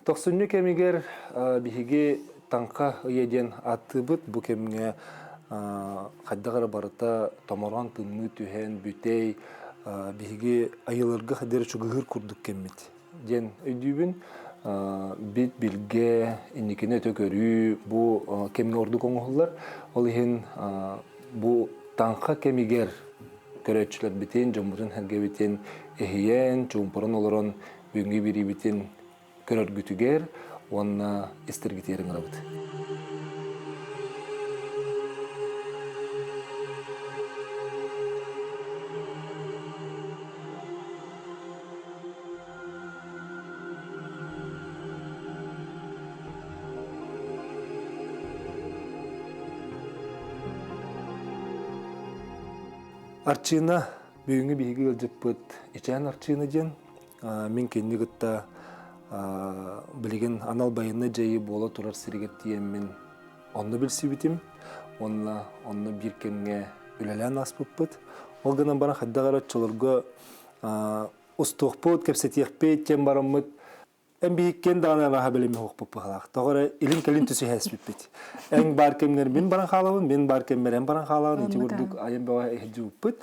Тохсунньу кэмигэр биһиги Таҥха ыйа диэн ааттыыбыт. Бу кэмҥэ хайдах эрэ барыта томороон тымныы түһэн, бүтэй, биһиги айыларга хайдах эрэ чугаһыыр курдук кэммит диэн өйдүүбүн. Бит билгэ, инникини өтө көрүү бу кэмҥэ ордук оҥоһуллар. Ол иһин бу таҥха кэмигэр көрөөччүлэрбитин, дьоммутун-сэргэбитин иһийэн, чуумпуран олорон бүгүҥҥү биэриибитин көрөргүтүгэр уонна истэргитигэр ыҥырабыт. Арчыына бүгүҥҥү биһиги ыалдьыппыт Ичээн Арчыына диэн Мин кинини кытта билигин анал байыаннай дьайыы буола турар сиригэр тиийэммин онно билсибитим уонна онно биир кэмҥэ үлэлээн ааспыппыт. Ол гынан баран хайдах эрэ оччолорго устуохпут, кэпсэтиэхпит диэн бараммыт эн биһиккин даҕаны араһа билими оһохпут быһалаах. Тоҕо эрэ илин-кэлин түсүһээспиппит. Эн баар кэмҥэр мин баран хаалабын, мин баар кэммэр эн баран хаалаҕын. Ити курдук айан бөҕө иһдьибиппит.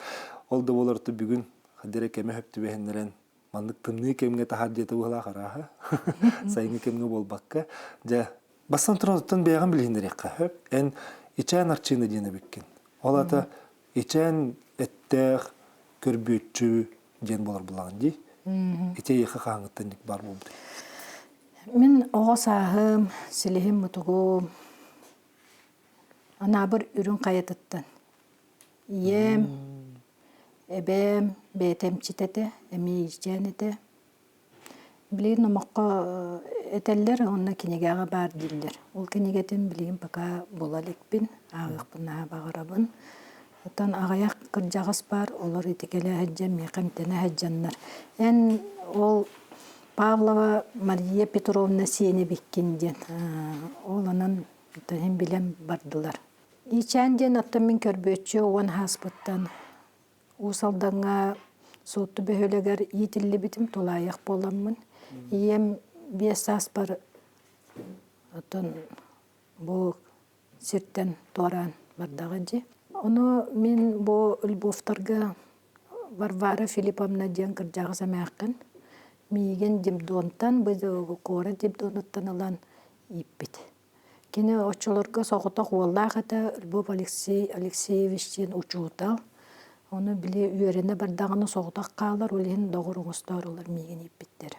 Ол да буолар бүгүн Хаддера кэмэ хөп түбэһиннэрэн маннык тымныы кэмҥэ таһаар диэтэ быһалаах арааһа. Сайыҥҥы кэмҥэ буолбакка. Дьэ, бастан туран оттон бэйэҕин билиһиннэриэххэ хөп. Эн ичээн арчыына диэн эбиккин. Ол аата ичээн эттээх көрбүөччү диэн буолар булаҕын дии. Ити эйиэхэ хаһааҥҥыттан баар буолбутай? Мин оҕо сааһым, силиһим мутугум Анаабыр Үрүҥ Хайатыттан. Ийэм, эбээм бэйэтэ эмчит этэ, эмиэ иичээн этэ. Билигин номоххо этэллэр уонна кинигэҕэ баар дииллэр. Ол кинигэтин билигин пока була иликпин, ааҕыахпын наһаа баҕарабын. Оттон аҕыйах кырдьаҕас баар, олор ити кэлэ сылдьан миэхэ эмтэнэ сылдьаннар. Эн ол Павлова Мария Петровна сиэнэ эбиккин диэн. Ол онон иһин билэн бардылар. Иичээн диэн оттон мин көрбүөччү уон ааспыттан Уус Алдаҥҥа Суотту бөһүөлэгэр иитиллибитим, тулаайах буоламмын. Ийэм 5 сааспар оттон бу сиртэн туораан бардаҕа дии. Ону мин бу Львовтарга Варвара Филипповна диэн кырдьаҕас эмээххин миигин Димдонтан, бу куорат Димдонуттан ылан ииппит. Кини оччолорго соҕотох уоллаах этэ, Львов Алексей Алексеевич диэн учуутал. Ону били үөрэнэ бардаҕына соҕотох хаалар, ол иһин доҕор оҥостоору ылар миигин ииппиттэр.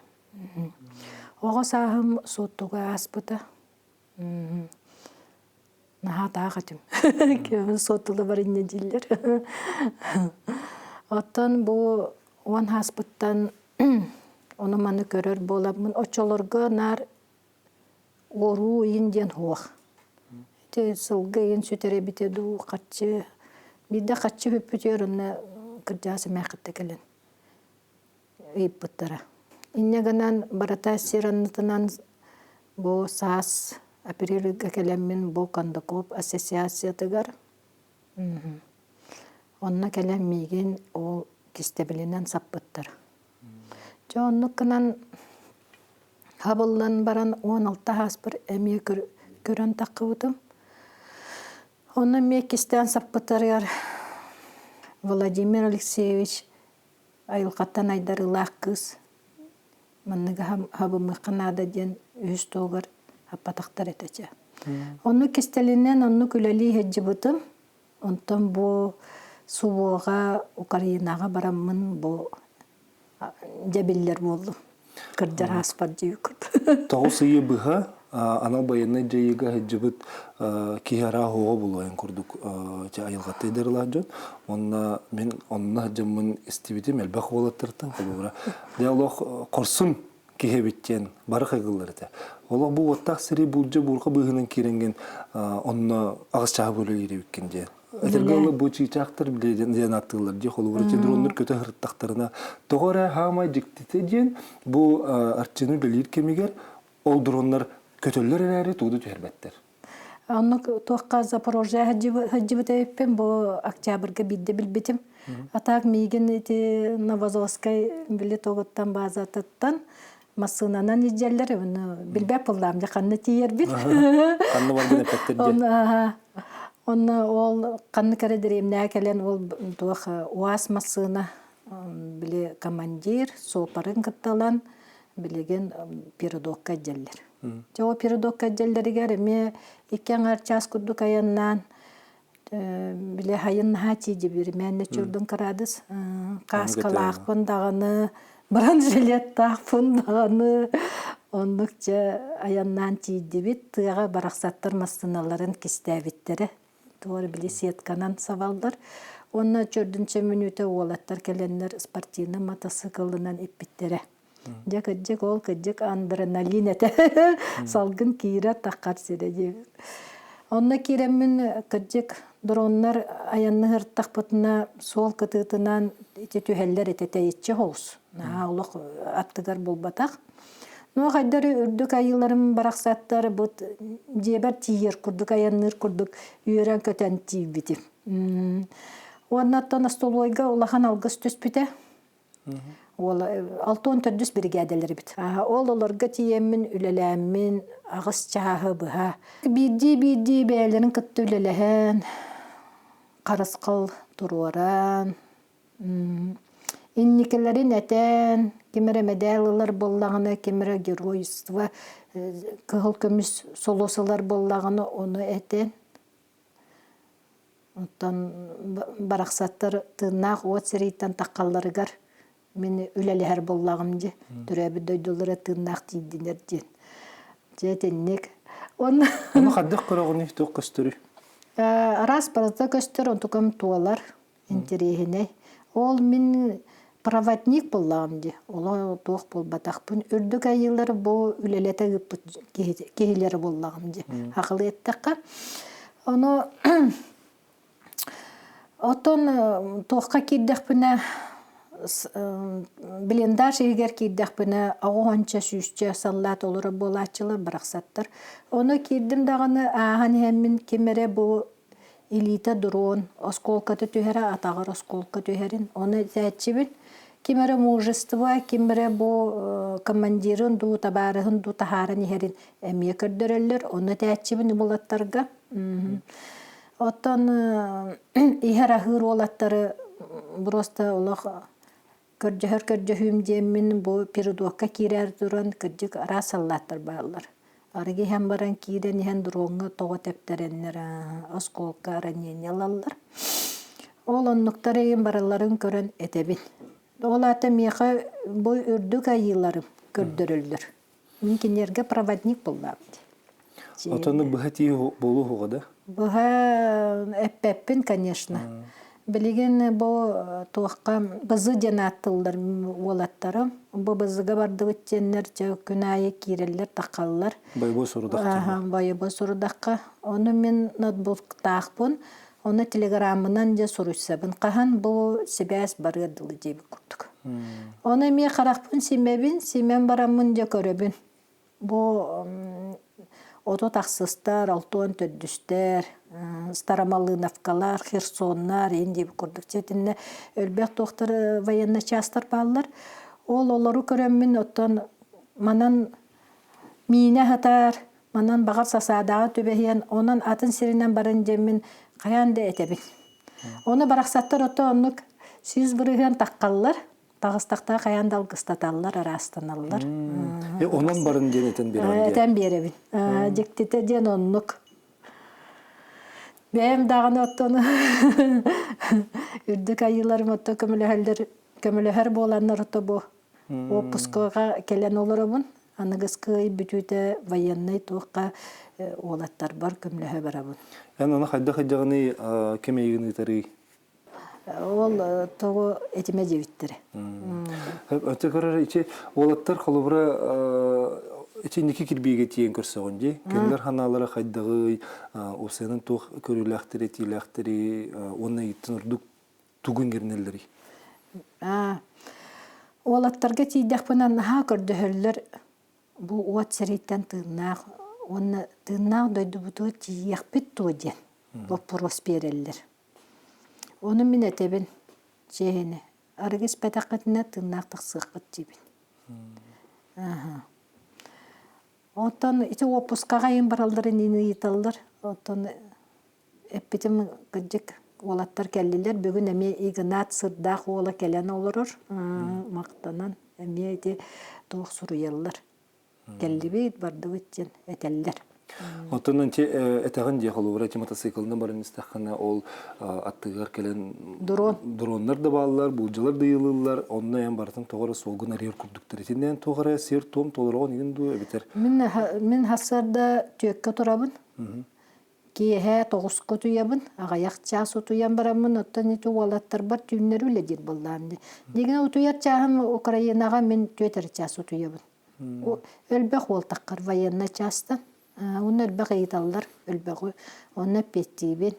Оҕо сааһым Суоттуга ааспыта. Наһаа таах этим. Киһим Суоттула бар инньэ дииллэр. Оттон бу уон ааспыттан ону-маны көрөр буоламмын, оччолорго наар Уоруу ыйын диэн суох. Ити сылгы ыйын сүтэр эбитэ дуу, харчы биирдэ харчы бүппүтүгэр онно кырдьаҕас эмээххиттэ кэлэн ыйыппыттара. Инньэ гынан барыта сир аннытынан бу саас апрель ыйга кэлэммин бу Кондаков ассоциациятыгар онно кэлэн миигин ол кистэбилинэн саппыттар. Дьэ оннук гынан хабыллан баран 16 ааспар эмиэ көрөн таххыбытым. Онно эмиэ иккистээн саппыттарыгар Владимир Алексеевич айылҕаттан айдарыылаах кыыс манныгы хабымыахха наада диэн үһүс туһугар хаппатахтар этэ чэ. Оннук кистэлинэн оннук үлэлии сылдьыбытым. Онтон бу СВО-ҕа Украинаҕа бараммын бу дьэ биллэр буоллум. Кырдьар ааспар дии курдук. 9 ыйы быһа анал байыаннай дьайыыга сылдьыбыт киһи араас оҕо булуойун курдук айылҕаттай дарылаах дьон. Уонна мин онно сылдьаммын истибитим элбэх уолаттартан холобура. Дьэ олох хорсун киһи эбит диэн бары хайгыллар этэ. Олох бу уоттаах сири булдьа буурха быыһынан киирэҥҥин онно аҕыс чааһы бөлө киирэбиккин диэн. Этэргэ дылы бу чыычаахтар диэн ааттыыллар дии холобура ити дроннар көтө сырыттахтарына тоҕо эрэ хаамай дьиктитэ диэн бу арчыны үлэлиир кэмигэр ол дроннар көтөллөр эрээри тууду түһэрбэттэр. Оннук туохха Запорожье сылдьыбыт эбиппин бу октябрьга биирдэ билбитим. А так миигин ити Новозовскай били тугуттан базатыттан. Массыынанан илдьэллэр, ону билбэт буоллаам дьэ ханна тиийэрбин. Ханна барбын эппэттэр диэн. Онно ол ханнык эрэ дэриэбинэҕэ кэлэн ол туох УАЗ массыына били командир суопарын кытта ылан билигин передокка илдьэллэр. Дьэ ол передокка илдьэллэригэр эмиэ икки аҥаар чаас курдук айаннаан били хайын наһаа тиийдибиримээннэ чурдун кыраадыс кааскалаахпын даҕаны бронежилеттаахпын даҕаны оннук дьэ айаннаан тиийдибит тыаҕа барахсаттар массыыналарын кистээбиттэрэ туора били сетканан сабаллар уонна чөрдүнчэ мүнүүтэ уолаттар кэлэннэр спортивный матасыыкылынан иппиттэрэ Дьэ кырдьык ол кырдьык адреналин этэ. Салгын киирэр таххар сирэ диэбит. Онно киирэммин кырдьык дроннар айанныһыртахпытына суол кытыытынан ити түһэллэр этэ тэйиччи соҕус. Наһаа олох аттыгар булбатах. Ну хайдары үрдүк айыыларым барахсаттар бут дьиэбэр тиийэр курдук айанныыр курдук үөрэн-көтөн тиийбитим. Уонна оттон остолуойга улахан алгыс түспүтэ. Уол 64 биригээдэлэр эбит. Ол олорго тиийэммин үлэлээммин аҕыс чааһы быһа. Биирдии-биирдии бэйэлэрин кытта үлэлэһэн, харысхал туруоран, инникилэрин этэн, ким эрэ мэдээл ылар буоллаҕына, ким эрэ геройство кыһыл көмүс солос ылар буоллаҕына, ону этэн Оттон барахсаттар тыыннаах уот сэрииттэн таххалларыгар мин үлэлэһэр буоллаҕым дии. Төрөөбүт дойдулара тыыннаах тиийдинэр диэн. Дьэ итинник. Уонна Ону хайдах көрөҕүнүй, туох көстөрүй? Араас барыта көстөр, онтукам туолар, интэриэһинэй. Ол мин проводник буоллаҕым дии. Оло туох буолбатахпын. Үрдүк айыылар бу үлэлэтэ ыыппыт киһилэрэ буоллаҕым дии. Хахылыы эттэххэ. Ону оттон туохха киирдэхпинэ блиндаж иһигэр киирдэхпинэ оҕо сүүсчэ саллаат олорор буолааччылар барахсаттар. Ону киирдим даҕаны ааһан иһэммин ким эрэ бу илиитэ дрон оскуолката түһэрэ атаҕар оскуолка түһэрин ону этээччибин ким эрэ мужество ким эрэ бу командирын дуу табаарыһын дуу таһааран иһэрин эмиэ көрдөрөллөр ону этээччибин уолаттарга оттон иһэр аһыыр уолаттары просто олох көрдөһөр көрдөһүүм диэммин бу передокка киирээр туран кырдьык араас саллааттар бааллар арыгы иһэн баран киирэн иһэн дроҥҥа тоҕо тэптэрэннэр оскуолка ранение ылаллар ол оннуктар эйин барыларын көрөн этэбин ол аата миэхэ бу үрдүк айыыларым көрдөрөллөр Мин кинилэргэ проводник буоллаабыт. Отону быһа тии буолуоҕа да? Быһа эппэппин, конечно. Билигин бу туохха бызы диэн ааттыыллар уолаттарым. Бу бызыга бардыбыт диэннэр дьэ күн аайы киирэллэр, таххаллар. Бойобуой сорудахха. Бойобуой сорудахха. Ону мин ноутбуктаахпын. Ону телеграммынан дьэ суруйсабын. Хаһан бу сибээс барыар дылы диэбит курдук. Ону эмиэ харахпын симэбин, симэн бараммын дьэ көрөбүн. Бу 30 ахсыстар, 64-түстэр, Старомалыновкалар, Херсоннар, иин диэбит курдук итиннэ элбэх туохтар военный частар бааллар. Ол олору көрөммүн оттон манан миинэ аһатар, манан баҕар сасаадаҕа түбэһиэн, онон атын сиринэн баран диэммин хайаан да этэбин. Ону барахсаттар ото оннук 100% таххаллар, таҕыстахтара хайаан да алгыстаталлар, араастаналлар. Онон барын диэн этэн биэрэбин. Этэн биэрэбин. Дьиктитэ диэн оннук. Бэйэм даҕаны оттон үрдүк айыыларым отто көмөлөһөллөр көмөлөһөр буоланнар ото бу Уоппускаҕа кэлэн олоробун. Аныгыскы ый бүтүүтэ военнай туохха уолаттарбар көмөлөһө барабын. Эн аны хайдах ыдьаҕыный ким эйигин ыытарый? Ол тоҕо этимэ диэбиттэрэ. Өтө көрөр ичи уолаттар холобура ити инники кирбиигэ тиийэн көрсөҕүн дии. Кинилэр ханаалара хайдаҕый, уопсайынан туох көрүүлээхтэри, этиилээхтэри уонна ыйыттан ордук тугун гэрнэллэрий? Уолаттарга тиийдэхпинэ наһаа көрдөһөллөр бу уот сэрииттэн тыыннаах уонна тыыннаах дойдубутугар тиийиэхпит дуо диэн боппуруос биэрэллэр. Ону мин этэбин чиэһинэ арыгы испэтэххитинэ тыыннаах тахсыаххыт диибин. Оттон ити уоппускаҕа айан баралларын ыйыталлар. Оттон эппитим кырдьык уолаттар кэллилэр. Бүгүн эмиэ Игнат Сырдаах уола кэлэн олорор. Махтанан эмиэ ити туох суруйаллар. Кэллибит, бардыбыт диэн этэллэр. Оттон ити этэҕин дии холобура ити мотоциклынан баран истэххинэ ол аттыгар кэлэн дрон дроннар да бааллар, буулдьалар да ыйылыыллар, онно эн барытын тоҕо эрэ суолгун арыйар курдуктар. Итиннэн туох эрэ сиэр-туом толороҕун игин дуу эбэтэр Мин мин сарсыарда түөккэ турабын. Киэһэ тоҕуска утуйабын, аҕыйах чаас утуйан бараммын, оттон ити уолаттарбар түүннэри үлэлиир буоллаҕым дии. Дигинэ утуйар чааһым Украинаҕа мин түөрт эрэ чаас утуйабын. Өлбөх уол таххар военнай чаастан. Уонна элбэх ыйыталлар, өлбөҕү. Онно эппиэттиибин.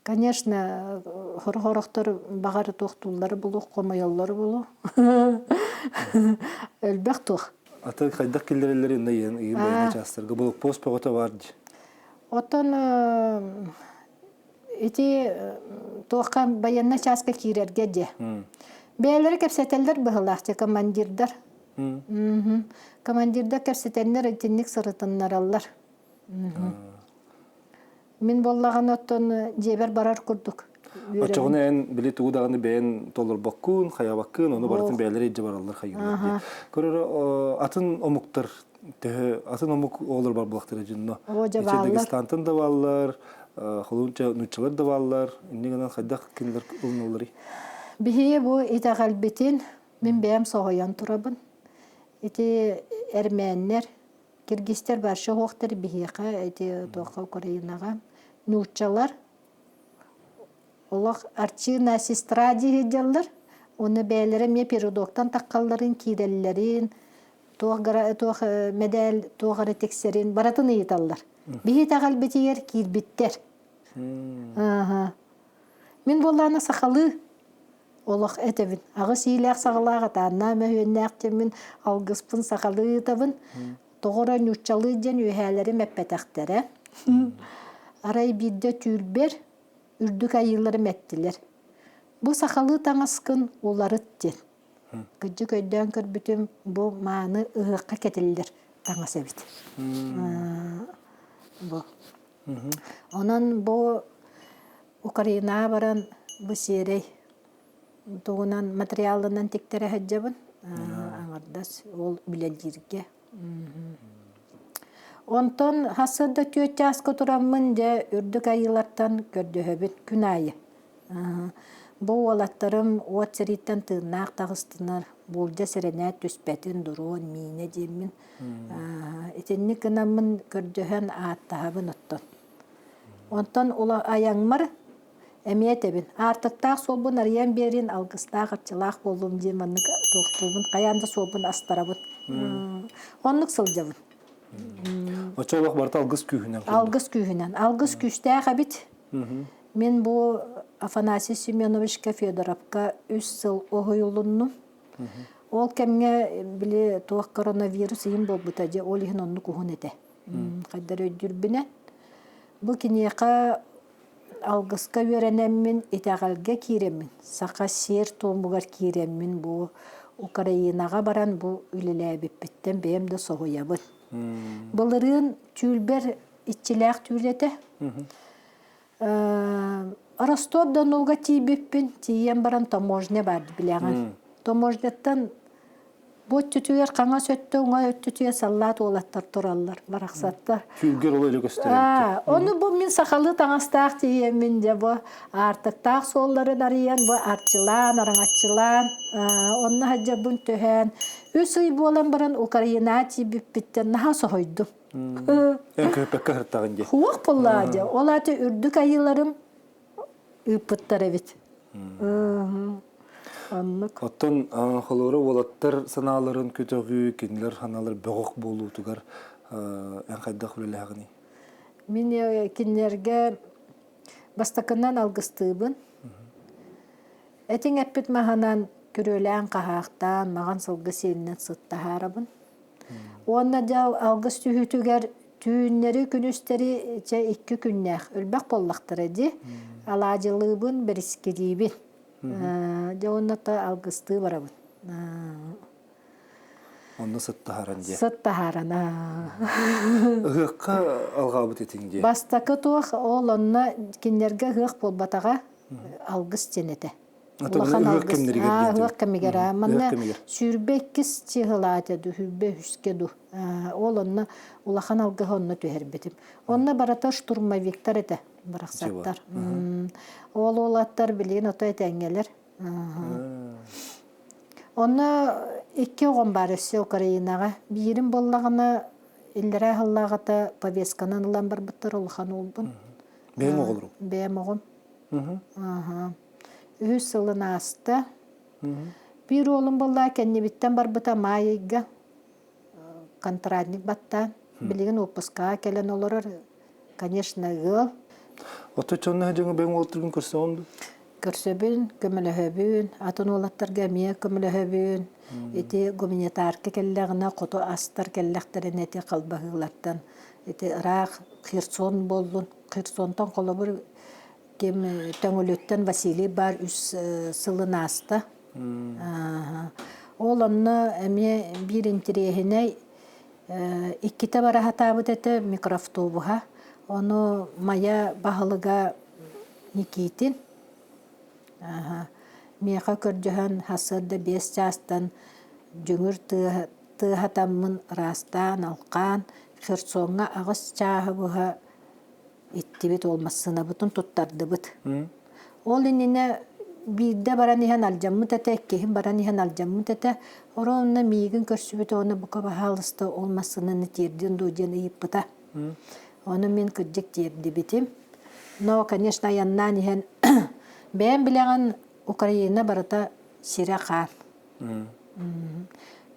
Конечно, сорох-сорохтор баҕар туохтууллары булу, хомойоллору булу. Элбэх туох. Аты хайдах киллэрэллэрин ыйын ыйын военнай чаастарга блокпост бөҕөтө бар дии. Оттон ити туохха военнай чааска киирэргэ диэ. Бэйэлэрэ кэпсэтэллэр быһылаах дьэ командирдар. Командирдар кэпсэтэннэр итинник сырытыннараллар. Мин буоллаҕына оттон дьиэбэр барар курдук. Оччоҕуна эн били тугу даҕаны бэйэн толорбоккун, хайабаккын, ону барытын бэйэлэрэ илдьэ бараллар хайыылар дии. Көрөр атын омуктар төһө атын омук оҕолор бар буолахтара дьонно. Дагестантан да бааллар, холуунча нууччалар да бааллар. Инньэ гынан хайдах кинилэр ылыналларый? Биһиги бу итэҕэлбитин мин бэйэм соһуйан турабын. Ити эрмээннэр Киргизтэр вообще суохтар биһиэхэ ити туохха Украинаҕа нууччалар олох арчина сестра дии сылдьаллар уонна бэйэлэрэ эмиэ передоктан таххалларын киирэллэрин туох туох мэдээл туох эрэ тиксэрин барытын ыйыталлар. Биһи итэҕэлбитигэр киирбиттэр. Мин буоллаҕына сахалыы олох этэбин. Аҕыс иилээх саҕалаах атааннаах мөһүөннээх диэммин алгыспын сахалыы ыытабын. Тоҕо эрэ нууччалыы диэн үөһээлэрим эппэтэхтэрэ. Арай биирдэ түүрбэр үрдүк айыыларым эттилэр. Бу сахалыы таҥаскын уларыт диэн. Кырдьык өйдөөн көрбүтүм бу мааны ыһыахха кэтиллэр таҥас эбит. Бу. Онон бу Украинаҕа баран бу сиэрэй тугунан материалынан тиктэрэ сылдьабын аҥардас ол үлэлииргэ. Онтон сарсыарда түөрт чааска тураммын дьэ үрдүк айыылартан көрдөһөбүн күн аайы. Бу уолаттарым уот сэрииттэн тыыннаах таҕыстынар, буулдьа сэрэнээт түспэтин, дуруон, миинэ диэммин итинник гынаммын көрдөһөн ааттаһабын оттон. Онтон айаҥмар эмиэ этэбин, аартыктаах суолбун арыйан биэрин, алгыстаах арчылаах буоллум диэн маннык туохтуубун, хайаан да суолбун астарабын. Оннук сылдьабын. Оччо олох барыта алгыс күүһүнэн. Алгыс күүһүнэн. Алгыс күүстээх эбит. Мин бу Афанасий Семеновичка Федоровка үс сыл уһуйулуннум. Ол кэмҥэ били туох коронавирус иһин буолбута дьэ ол иһин оннук уһун этэ. Хайдар өйдүүрбүнэн. Бу киниэхэ алгыска үөрэнэммин, итэҕэлгэ киирэммин, саха сиэр-туомугар киирэммин бу Украинаҕа баран бу үлэлээбиппиттэн бэйэм да соһуйабын. Былырыын түүл иччилээх түүл этэ. Ростов-Донуга тиийбиппин, тиийэн баран таможня баар билэҕин. Таможняттан бу өттүтүгэр хаҥас өттө, уҥа өттүтүгэр саллаат уолаттар тураллар, барахсаттар. Түүлгэр ол эле көстөр эбит. Ону бу мин сахалыы таҥастаах тиийэммин дьэ бу аартыктаах суолларын арыйан, бу арчылаан, араҥаччылаан, онно сылдьарбын түһээн, үс ый буолан баран Украинаҕа тиийбиппиттэн наһаа соһуйдум. Эн көһүппэккэ сырыттаҕын дии. Хуох буоллаа дии. Ол аата үрдүк айыыларым ыыппыттар эбит. Оннук. Оттон холобура уолаттар санааларын көтөҕүү, кинилэр санаалар бөҕөх буолуутугар эн хайдах үлэлээҕиний? Мин кинилэргэ бастакынан алгыстыыбын. Этиҥ эппит маһынан күрүөлээн-хаһаахтаан, маҕан сылгы сиэлинэн сыттаһаарабын. Уонна дьэ алгыс түһүүтүгэр түүннэри, күнүстэри чэ икки күннээх өлбөх буоллахтара дии. Алаадьылыыбын, бэрискилиибин. Дьэ уонна то алгыстыы барабын. Онно сыт таһааран диэ. Сыт таһааран. Ыһыахха алҕаабыт этиҥ диэ. Бастакы туох ол онно кинилэргэ ыһыах буолбатаҕа алгыс диэн этэ. Улахан ыһыах кэмнэригэр диэн. Ыһыах кэмигэр. Манна 22 чыһылаата ду, 23-кэ ду. Ол онно улахан алгыһы онно түһэрбитим. Онно барыта штурмовиктар этэ барахсаттар. Ол уолаттар билигин ото этэҥҥэлэр. Онно икки оҕом баар өссө Украинаҕа. Биирим буоллаҕына иллэрээ сыллааҕыта повестканан ылан барбыттар улахан уолбун. Бэйэм оҕолорум? Бэйэм оҕом. Үһүс сылын ааста. Биир уолум буоллаҕа кэннибиттэн барбыта маай ыйга контрактник баттаан. Билигин уоппускаҕа кэлэн олорор. Конечно, ыал. Отто чонно дьоҥу бэйэҥ уолаттаргын көрсөҕүн дуу? Көрсөбүн, көмөлөһөбүн, атын уолаттарга эмиэ көмөлөһөбүн. Ити гуманитарка кэллэҕинэ, хоту астар кэллэхтэринэ ити халбаһыылартан ити ыраах Херсон буоллун. Херсонтон холобур ким Төҥүлүттэн Василий баар үс сылын ааста. Ол онно эмиэ биир интириэһинэй иккитэ бара сатаабыт этэ микроавтобуһа. Ону Майа баһылыга Никитин миэхэ көрдөһөн сарсыарда 5 чаастан дьүҥүр тыаһатаммын ыраастаан, алҕаан Херсоҥҥа 8 чааһы быһа иттибит ол массыынабытын туттардыбыт. Ол иннинэ биирдэ баран иһэн алдьаммыт этэ, иккиһин баран иһэн алдьаммыт этэ. Оруобуна миигин көрсүбүтэ уонна бука баһаалыста ол массыынаны тиэрдин дуу диэн ыйыппыта. Ону мин кырдьык тиэрдибитим. Но, конечно, айаннаан иһэн бэйэм билэҕин Украина барыта сирэ хаан.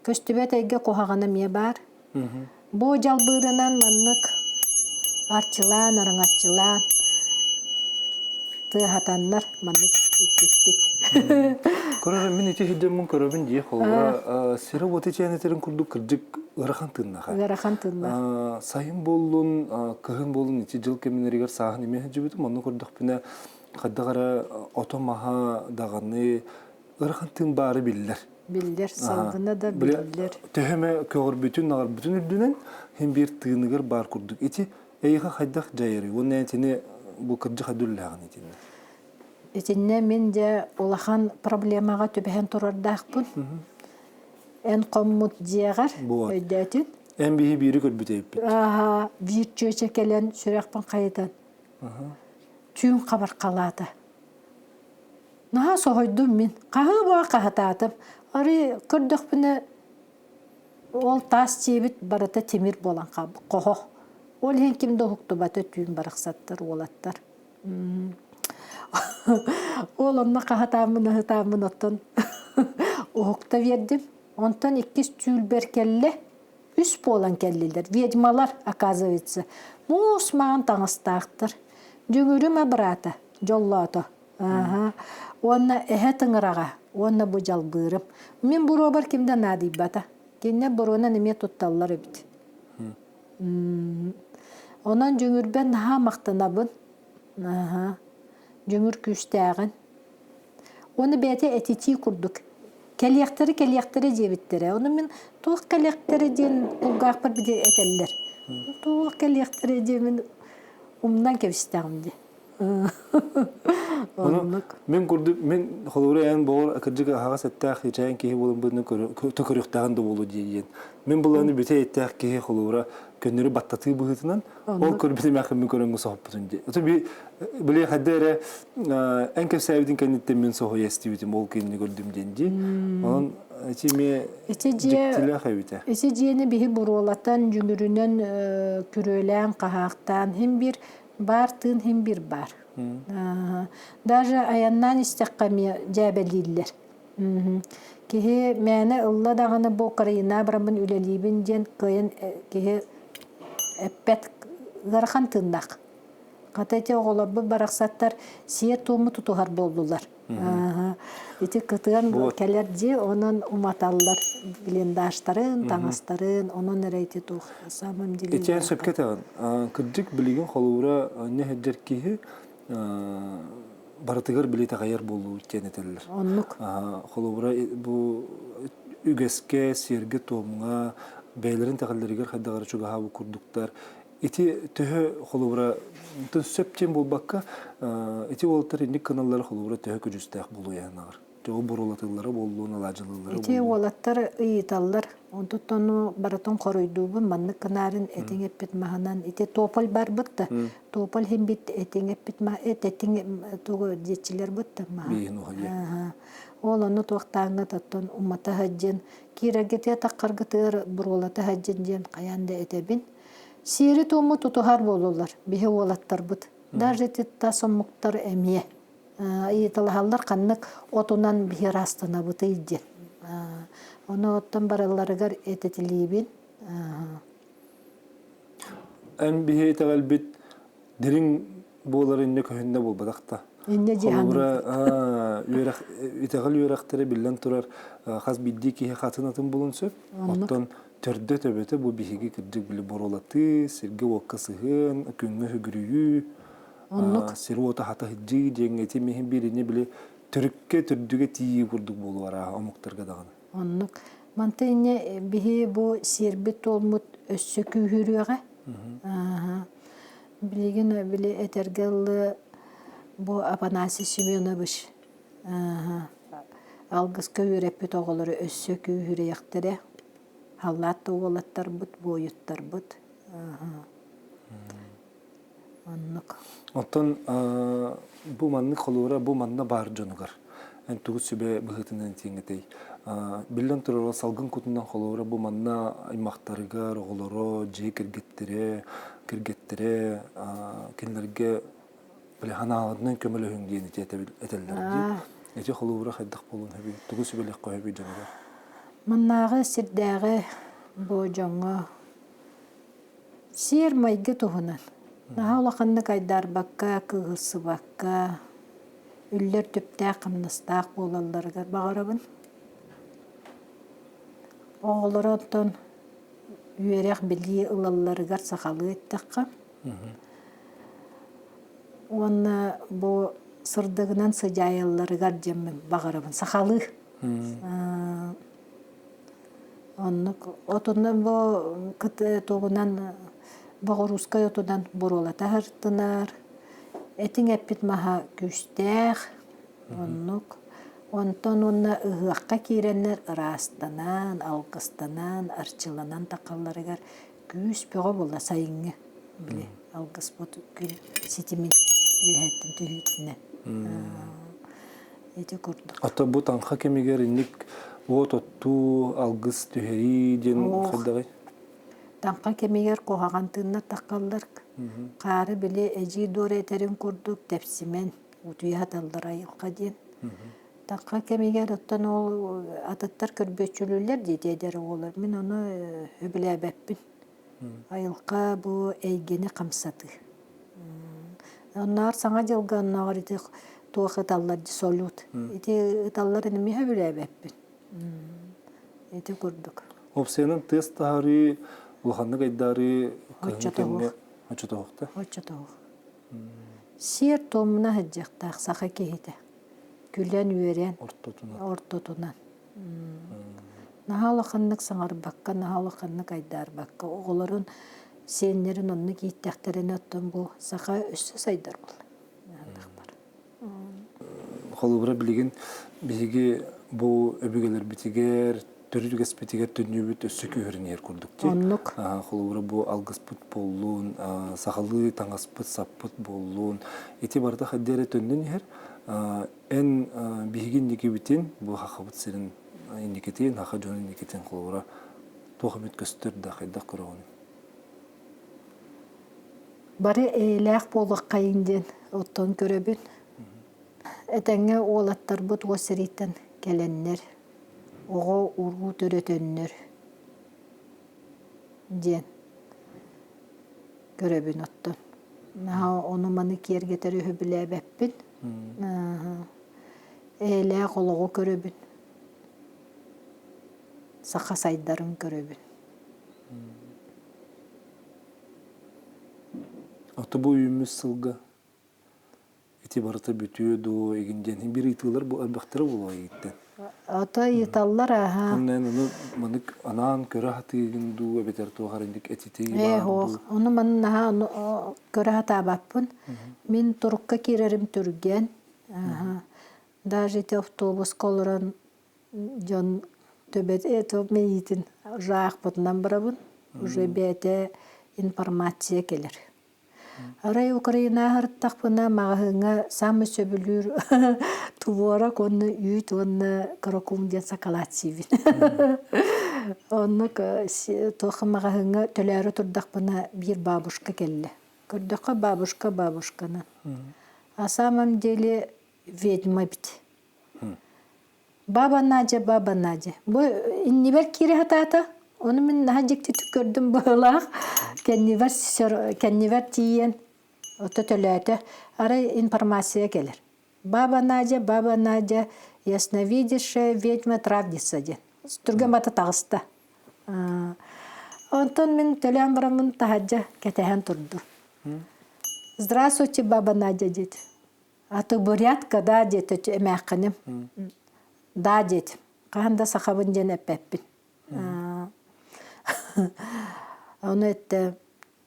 Көстүбэт эйгэ куһаҕана эмиэ баар. Бу дьалбыырынан маннык арчылаан, араҥаччылаан тыаһатаннар маннык иппиппит. Көрөр мин ити сирдэммин көрөбүн дии холобура сири-уоту чээнэтэрин курдук кырдьык ыарахан тыыннаха. Ыарахан тыыннаах. Сайын буоллун, кыһын буоллун ити дьыл кэмнэригэр сааһын эмиэ сылдьыбытым. Онно көрдөхпүнэ хайдах эрэ ото-маһа даҕаны ыарахан тыын баары биллэр. Биллэр, салгына да биллэр. Төһө эмэ көҕөрбүтүн, наҕарбытын үрдүнэн син биир тыыныгар баар курдук. Ити эйиэхэ хайдах дьайарый? Уонна итини бу кырдьык хайдах итиннэ? Итиннэ мин дьэ улахан проблемаҕа түбэһэн турардаахпын. Эн хоммут дьиэҕэр өйдөөтүн. Эн биһи биири көрбүт эбиппит. Ааһа, биир чүөчэ кэлэн сүрэхпин хайытан. Түүн хабархалаата. Наһаа соһуйдум мин. Хаһыы буола хаһытаатым. Арый көрдөхпүнэ ол таас дьиэбит барыта тимир буолан хаалбыт, хоһо. Ол иһин ким да уһуктубата түүн барахсаттар, уолаттар. Ол онно хаһытааммын, ыһытааммын оттон уһукта биэрдим. Онтон иккис түүл кэллэ. Үс буолан кэллилэр. Ведьмалар, оказывается, муус маҥан таҥастаахтар. Дьүҥүрүм абыраата, дьоллоото. Ааһа. Уонна эһэ тыҥыраҕа, уонна бу дьалбыырым. Мин буруобар ким да наадыйбата. Кинилэр буруонан эмиэ тутталлар эбит. Онон дьүҥүрбэр наһаа махтанабын. Ааһа. Дьүҥүр күүстээҕин. Уонна бэйэтэ этитии курдук. Кэлиэхтэрэ кэлиэхтэрэ диэбиттэрэ. Ону мин туох кэлиэхтэрэ диэн кулгаахпар били этэллэр. Туох кэлиэхтэрэ диэмин умнан кэбистэҕим дии. Ону мин курдук мин холобура эн боҕор кырдьык аһаҕас эттээх ичээн киһи буолан быһыытынан көрүөхтээҕин да буолуо диэн. Мин былааны бүтэ эттээх киһи холобура көннөрү баттатыы быһыытынан ол көрбүтүм мин көрөнгө соһуппутун дии. Ото би били хайда эрэ эн кэпсээбитин кэнниттэн мин соһуйа истибитим ол кинини көрдүм диэн дии. Онон ити эмиэ дьиктилээх эбитэ. Ити дьиэни биһи буруолатан, дьүҥүрүнэн күрүөлээн, хаһаахтаан хим бир баар тыын хим бир баар. Даже айаннаан истэххэ эмиэ дьээбэлииллэр. Киһи мээнэ ылла даҕаны бу Украина бараммын үлэлиибин диэн кыайан киһи эппэт ыарахан тыыннаах. Хата ити оҕолорбут барахсаттар сиэр-туому тутуһар буоллулар. Ити кытыан кэлэр дии, онон уматаллар блиндажтарын, таҥастарын, онон эрэ ити туох самом деле. Ити сөпкө этэҕин. Кырдьык билигин холобура не сылдьар киһи барытыгар били итэҕэйэр буолуу диэн этэллэр. Оннук. Холобура бу үгэскэ, сиэргэ-туомҥа, бэйэлэрин итэҕэллэригэр хайдах эрэ чугаһаабыт курдуктар. Ити төһө холобура сөп диэн буолбакка, ити уолаттар инник гыналлара холобура төһө көдьүүстээх буолуо анаҕар? Тоҕо буруолатыллара буоллун, алаадьылыыллара Ити уолаттар ыйыталлар, онтуттан барытын хоруйдуубун, маннык гынаарын этиҥ эппит маһынан ити тополь барбыт да, тополь химбит этиҥ эппит ма эт этиҥ тугу диэччилэр бут да маһа. Бииһин уһа Ол ону туохтааҥҥа оттон умата сылдьан киирэргитигэр таххаргытыгар буруолата сылдьан диэн хайаан да этэбин. Сиэри-туому тутуһар буолулар биһи уолаттарбыт. Даже ити тас омуктар эмиэ. Ыйыталаһаллар ханнык отунан биһи ыраастанабытый диэн. Ону оттон баралларыгар этитилиибин. Эн биһи итэҕэлбит дириҥ буолар инньэ көһүннэ буолбатах да. Инньэ дии Холобура, үөрэх, итэҕэл үөрэхтэрэ биллэн турар хас биирдии киһи хатын атын булун сөп. Оттон төрдө-төбөтө бу биһиги кырдьык били боруолатыы, сиргэ-уокка сыһыан, күҥҥэ сүгүрүйүү, Оннук. Сир-уоту хата сылдьыы диэҥҥэ ити миһин биирини били төрүккэ төрдүгэ тиийии курдук буолуо арааһа омуктарга даҕаны. Оннук. Манта инньэ биһи бу сиэрбит-туоммут өссө күүһүрүөҕэ. Билигин били этэргэ ыллы бу Афанасий Семенович алгыска үөрэппит оҕолору өссө күүһүрүөхтэрэ. Халлаат да уолаттарбыт, буойуттарбыт. Оннук. Оттон бу маннык холуура бу манна баар дьонугар эн тугу сүбэ быһыытынан этиэҥ Биллэн турар, салгын кутунан холуура бу манна аймахтарыгар, оҕолоро, дьиэ кэргэттэрэ, кэргэттэрэ кинилэргэ били ханааларынан көмөлөһүҥ диэн ити этэллэр дии. Ити холуура хайдах буолуон сөбүй? Тугу сүбэлиэххэ сөбүй дьонугар? Маннааҕы сирдээҕи бу дьоҥҥо Сиэр-майгы туһунан. Наһаа улаханнык айдаарбакка, кыыһырсыбакка, үллэр түптээх-хамнастаах буолалларыгар баҕарабын. Оҕолоро оттон үөрэх-билии ылалларыгар сахалыы эттэххэ. Уонна бу сырдыгынан сыдьаайалларыгар диэммин баҕарабын сахалыы. Оннук отунан бу тугунан боҕуруускай отунан буруолата сыртынар, этиҥ эппит маһа күүстээх, оннук. Онтон уонна ыһыахха киирэннэр ыраастанан, алгыстанан, арчыланан таххалларыгар күүс бөҕө буолла сайыҥҥы били алгыспыт күн ситимин үөһэттэн түһүүтүнэн. Ити курдук. Ата бу таҥха кэмигэр инник уот оттуу, алгыс түһэрии диэн хайдаҕый? Таҥха кэмигэр куһаҕан тыыннар таххаллар. Хаары били эдьиий Дора этэрин курдук тэпсимэн утуйа саталлар айылҕа диэн. Таҥха кэмигэр оттон ол атыттар көрбүөччүлүүллэр дии эдэр оҕолор. Мин ону сөбүлээбэппин. Айылҕа бу эйгэни хамсатыы. Оннооҕор Саҥа дьылга оннооҕор ити туох ыталлар дии салют. Ити ыталларын эмиэ сөбүлээбэппин. Ити курдук. Уопсайынан тыас таһаарыы, улаханнык айдаарыы кыһыҥҥы кэмҥэ оччотоһуохта. Оччотоһуох. Сиэр-туомуна сылдьыахтаах саха киһитэ. Күлэн-үөрэн ортотунан. Ортотунан. Наһаа улаханнык саҥарбакка, наһаа улаханнык айдаарбакка, оҕолорун, сиэннэрин оннук ииттэхтэринэ, оттон бу саха өссө сайдар буолла. Холобура билигин биһиги бу өбүгэлэрбитигэр, төрүт үгэспитигэр төннүүбүт өссө күүһүрэн иһэр курдук дии. Оннук. Холобура бу алгыспыт буоллун, сахалыы таҥаспыт, саппыт буоллун, ити барыта хайдах эрэ төннөн иһэр. Эн биһиги инникибитин, бу Сахабыт сирин инникитин, саха дьонун инникитин холобура туох эмит көстөр да хайдах көрөҕүнүй? Бары эйэлээх буолуоххайыҥ диэн оттон көрөбүн. Этэҥҥэ уолаттарбыт уос сэрииттэн кэлэннэр, оҕо-уруу төрөтөннөр диэн көрөбүн оттон. Наһаа ону-маны киэргэтэр үһү билээбэппин. Эйэлээх олоҕу көрөбүн. Саха сайдарын көрөбүн. Ото бу үүммүт сылга ити барыта бүтүө дуо игин диэн биир ыйытыылар бу элбэхтэрэ буолуо игиттэн. Ото ыйыталлар аһа. Онно эн ону манык анаан көрө сатыыгын дуу эбэтэр туох эрэ этитии Ээ баар суох. дуу? Ону маны наһаа ону көрө сатаабаппын. Мин турукка киирэрим түргэн. Аһа. Даже ити автобуска олорон дьон төбөт мэйиитин ыраахпытынан барабын. Уже бэйэтэ информация кэлэр. Арай Украинаҕа сырыттахпына маҕаһыыҥҥа саамай сөбүлүүр творог уонна үүт уонна каракум диэн сакалаат сиибин. Оннук туох маҕаһыыҥҥа төлөөрү турдахпына биир бабушка кэллэ. Көрдөххө бабушка бабушканы. А самом деле ведьма эбит. Баба Надя, баба Надя. Бу иннибэр киирэ сатаата. Ону мин наһаа дьиктитик көрдүм быһыылаах. Кэннибэр кэннибэр тиийэн ото төлөөтө. Арай информация кэлэр. Баба Надя, баба Надя, ясновидящая ведьма травница диэн. Түргэн бата таҕыста. Онтон мин төлөөн бараммын таһырдьа кэтэһэн турдум. Здравствуйте, баба Надя диэт. А ты бурятка, да, диэтэ эмээххиним. Да диэтим. Хаһан да сахабын диэн эппэппин. Ону эттэ,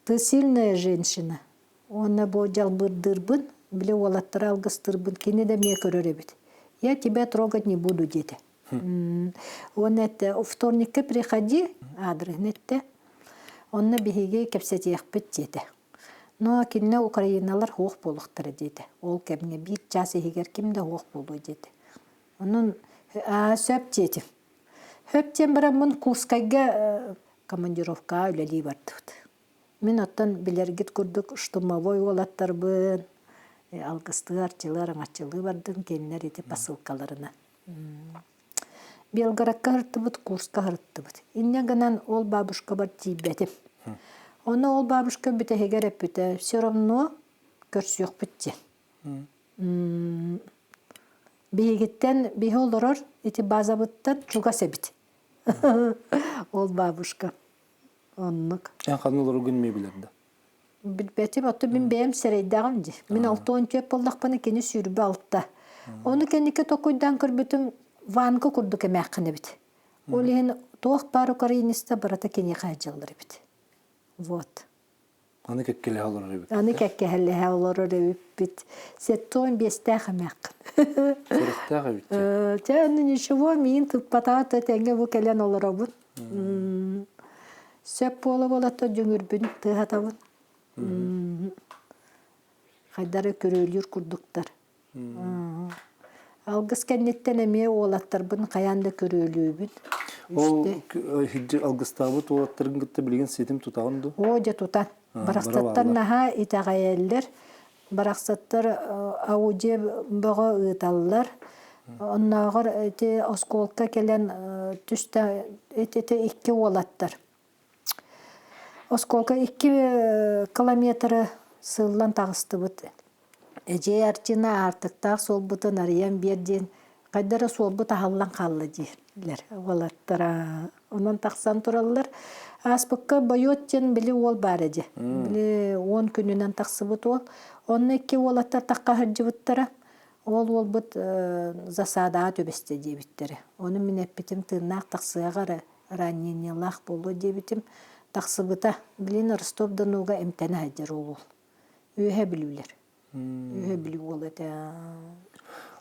ты сильная женщина. Уонна бу дьалбырдыырбын, били уолаттары алгыстыырбын кини да эмиэ көрөр эбит. Я тебя трогать не буду диэтэ. Уонна эттэ, вторникка приходи, аадырыһын эттэ. Онно биһиги кэпсэтиэхпит диэтэ. Но кинини украиналар суох буолуохтара диэтэ. Ол кэмҥэ биир чаас иһигэр ким да суох буолуо диэтэ. Онон аа сөп диэтим. Сөп диэн бараммын Курскайга командировкаҕа үлэлии бардыбыт. Мин оттон билэргит курдук штурмовой уолаттарбын алгыстыы, арчылыы, араҥаччылыы бардым кинилэр ити посылкаларынан. Белгородка сырыттыбыт, Курска сырыттыбыт. Инньэ гынан ол бабушкабар тиийбэтим. Ону ол бабушка бүтэһигэр эппитэ, все равно көрсүөхпүт диэн. Биһигиттэн биһи олорор ити базабыттан чугас эбит. Ол бабушка. Оннук. Эн ханна олороргун эмиэ билэр да? Билбэтим, оттон мин бэйэм сэрэйдэҕим дии. Мин 64 буоллахпына, кини 26. Ону кэнники токуйдаан көрбүтүм, Ванга курдук эмээххин эбит. Ол иһин туох баар украиниста барыта киниэхэ сылдьаллар эбит. Вот. Аны кэккэлэһэ олорор эбит. Аны кэккэһэлэһэ олорор эбиппит. Сеттон биэстээх эмээххин. Сүрэхтээх эбит. Чэ, аны ничего, миин тыппатаҕа тэҥҥэ бу кэлэн олоробун. Сөп буола-буола дьүҥүрбүн тыаһатабын. Хайдары күрүөлүүр курдуктар. Алгыс кэнниттэн эмиэ уолаттарбын хайаан да күрүөлүүбүн. Ол алгыстаабыт уолаттарын кытта билигин ситим тутаҕын дуу? Оо, дьэ тутан. Барахсаттар наһаа итэҕэйэллэр. Барахсаттар аудио бөҕө ыыталлар. Оннооҕор ити оскуолка кэлэн түстэ ити икки уолаттар. Оскуолка икки километры сыыллан таҕыстыбыт. Эдьиэй Артина аартыктаах суолбутун арыйан биэр диэн хайда эрэ суолбут аһыллан хаалла дииллэр уолаттара. Онон тахсан тураллар. Ааспыкка Бойуот диэн били уол баар эдьи. Били 10 күнүнэн тахсыбыт уол. Онно икки уолаттар тахха сылдьыбыттара. Ол уолбут засадаҕа түбэстэ диэбиттэрэ. Ону мин эппитим тыыннаах тахсыаҕа эрэ ранениелаах буолуо диэбитим. Тахсыбыта. Билин Ростов-Донуга эмтэнэ сылдьар уол. Үөһэ Бүлүүлэр. Үөһэ Бүлүү уола этэ.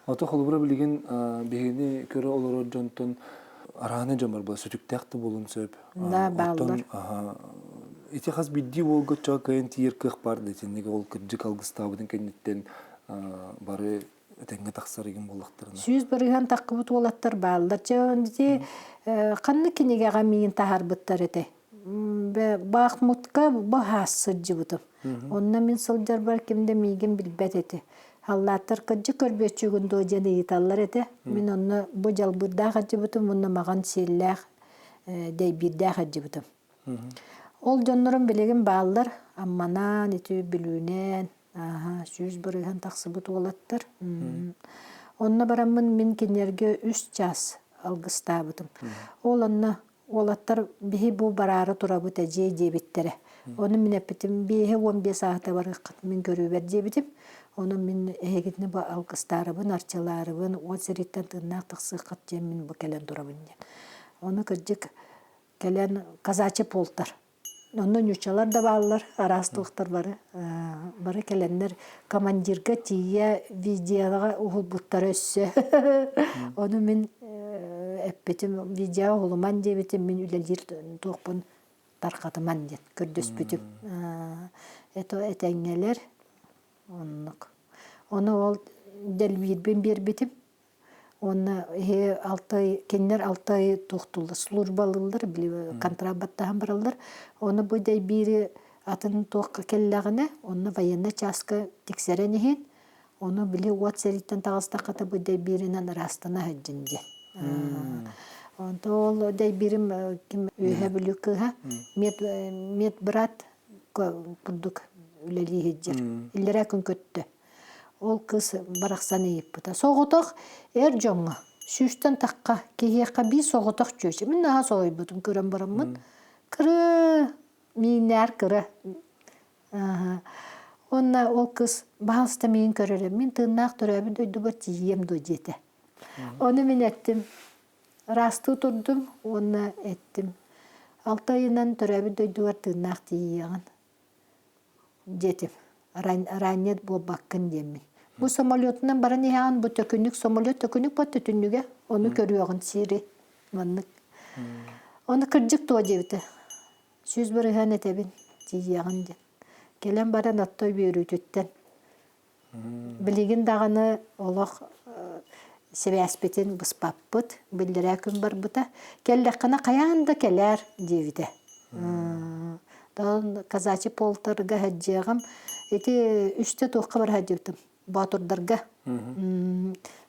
Ото холобура билигин биһигини көрө олорор дьонтон арааны дьон бар була сүтүктээх да буолуон сөп. Да, бааллар. Ити хас биирдии уолга чоо кыайан тиийэр кыах баар да итинник ол кырдьык алгыстаабытын кэнниттэн бары этэҥҥэ тахсар игин буоллахтарына. 100% таххыбыт уолаттар бааллар. Чэ, ити ханнык кинигэҕэ миин таһаарбыттар этэй? Бахмутка баһаас сылдьыбытым. Онно мин сылдьарбар ким да миигин билбэт этэ. Халлааттар кырдьык көрбүөччүгүн дуо диэн ыйыталлар этэ. Мин онно бу дьалбыырдаах сылдьыбытым уонна маҕан сиэллээх, дэйбиирдээх сылдьыбытым. Ол дьоннорум билигин бааллар. Амманаан, ити Бүлүүнэн, ааһа, 100% тахсыбыт уолаттар. Онно бараммын мин кинилэргэ үс чаас алгыстаабытым. Ол онно Уолаттар биһи бу бараары турабыт эдьиэй диэбиттэрэ. Ону мин эппитим 5-15 аата барыаххыт мин көрүүбэр диэбитим. Онон мин эһигитини бу алгыстаарыбын, арчылаарыбын, уот сэрииттэн тыыннаах тахсыаххыт диэн мин бу кэлэн турабын диэн. Ону кырдьык кэлэн казачий полтар. Онно ньучалар да бааллар, араас туохтар бары. Бары кэлэннэр командирга тиийэ видеоҕа уһулбуттара өссө. Ону мин эппитим, видео уһулуман диэбитим, мин үлэлиир туохпун тарҕатыман диэн көрдөспүтүм. Это этэҥҥэлэр оннук. Ону ол дэлбиирбин биэрбитим. Уонна иһи алтай кинилэр алтай туохтууллар службалыыллар били контракт баттаһан бараллар. Ону бу дэйбиири атын туохха кэллэҕинэ онно военнай чааска тиксэрэн иһин ону били уот сэрииттэн таҕыстаххына бу дэйбииринэн ыраастана сылдьын диэн. Онто ол дэйбиирим ким Үөһээ Бүлүү кыыһа мед медбрат курдук үлэлии сылдьар. Иллэрээ күн көттө. Ол кыыс барахсан ыйыппыта. Соҕотох эр дьоҥҥо сүүстэн тахха киһиэхэ биир соҕотох чүөчэ. Мин наһаа соһуйбутум көрөн бараммын. Кырыы мииннээр кыра. Уонна ол кыыс баһаалыста миигин көрөрө. Мин тыыннаах төрөөбүт дойдубар тиийиэм дуо диэтэ. Ону мин эттим. Ыраастыы турдум уонна эттим. Алта ыйынан төрөөбүт дойдугар тыыннаах тиийиэҕин. Диэтим. Раннет буолбаккын диэммин. Бу самолетунан баран иһэҕин, бу төкүнүк самолет төкүнүк бо төтүннүгэ, ону көрүөҕүн сири маннык. Ону кырдьык туо диэбитэ. 100% этэбин, тиийиэҕин диэн. Кэлэн баран отто үөрүүтүттэн Билигин даҕаны олох сибээспитин быспаппыт, биллэрээ күн барбыта. Кэллэххинэ хайаан да кэлээр диэбитэ. Казачий полтарга сылдьыаҕым. Ити үстэ туохха бара сылдьыбытым? Боотурдарга,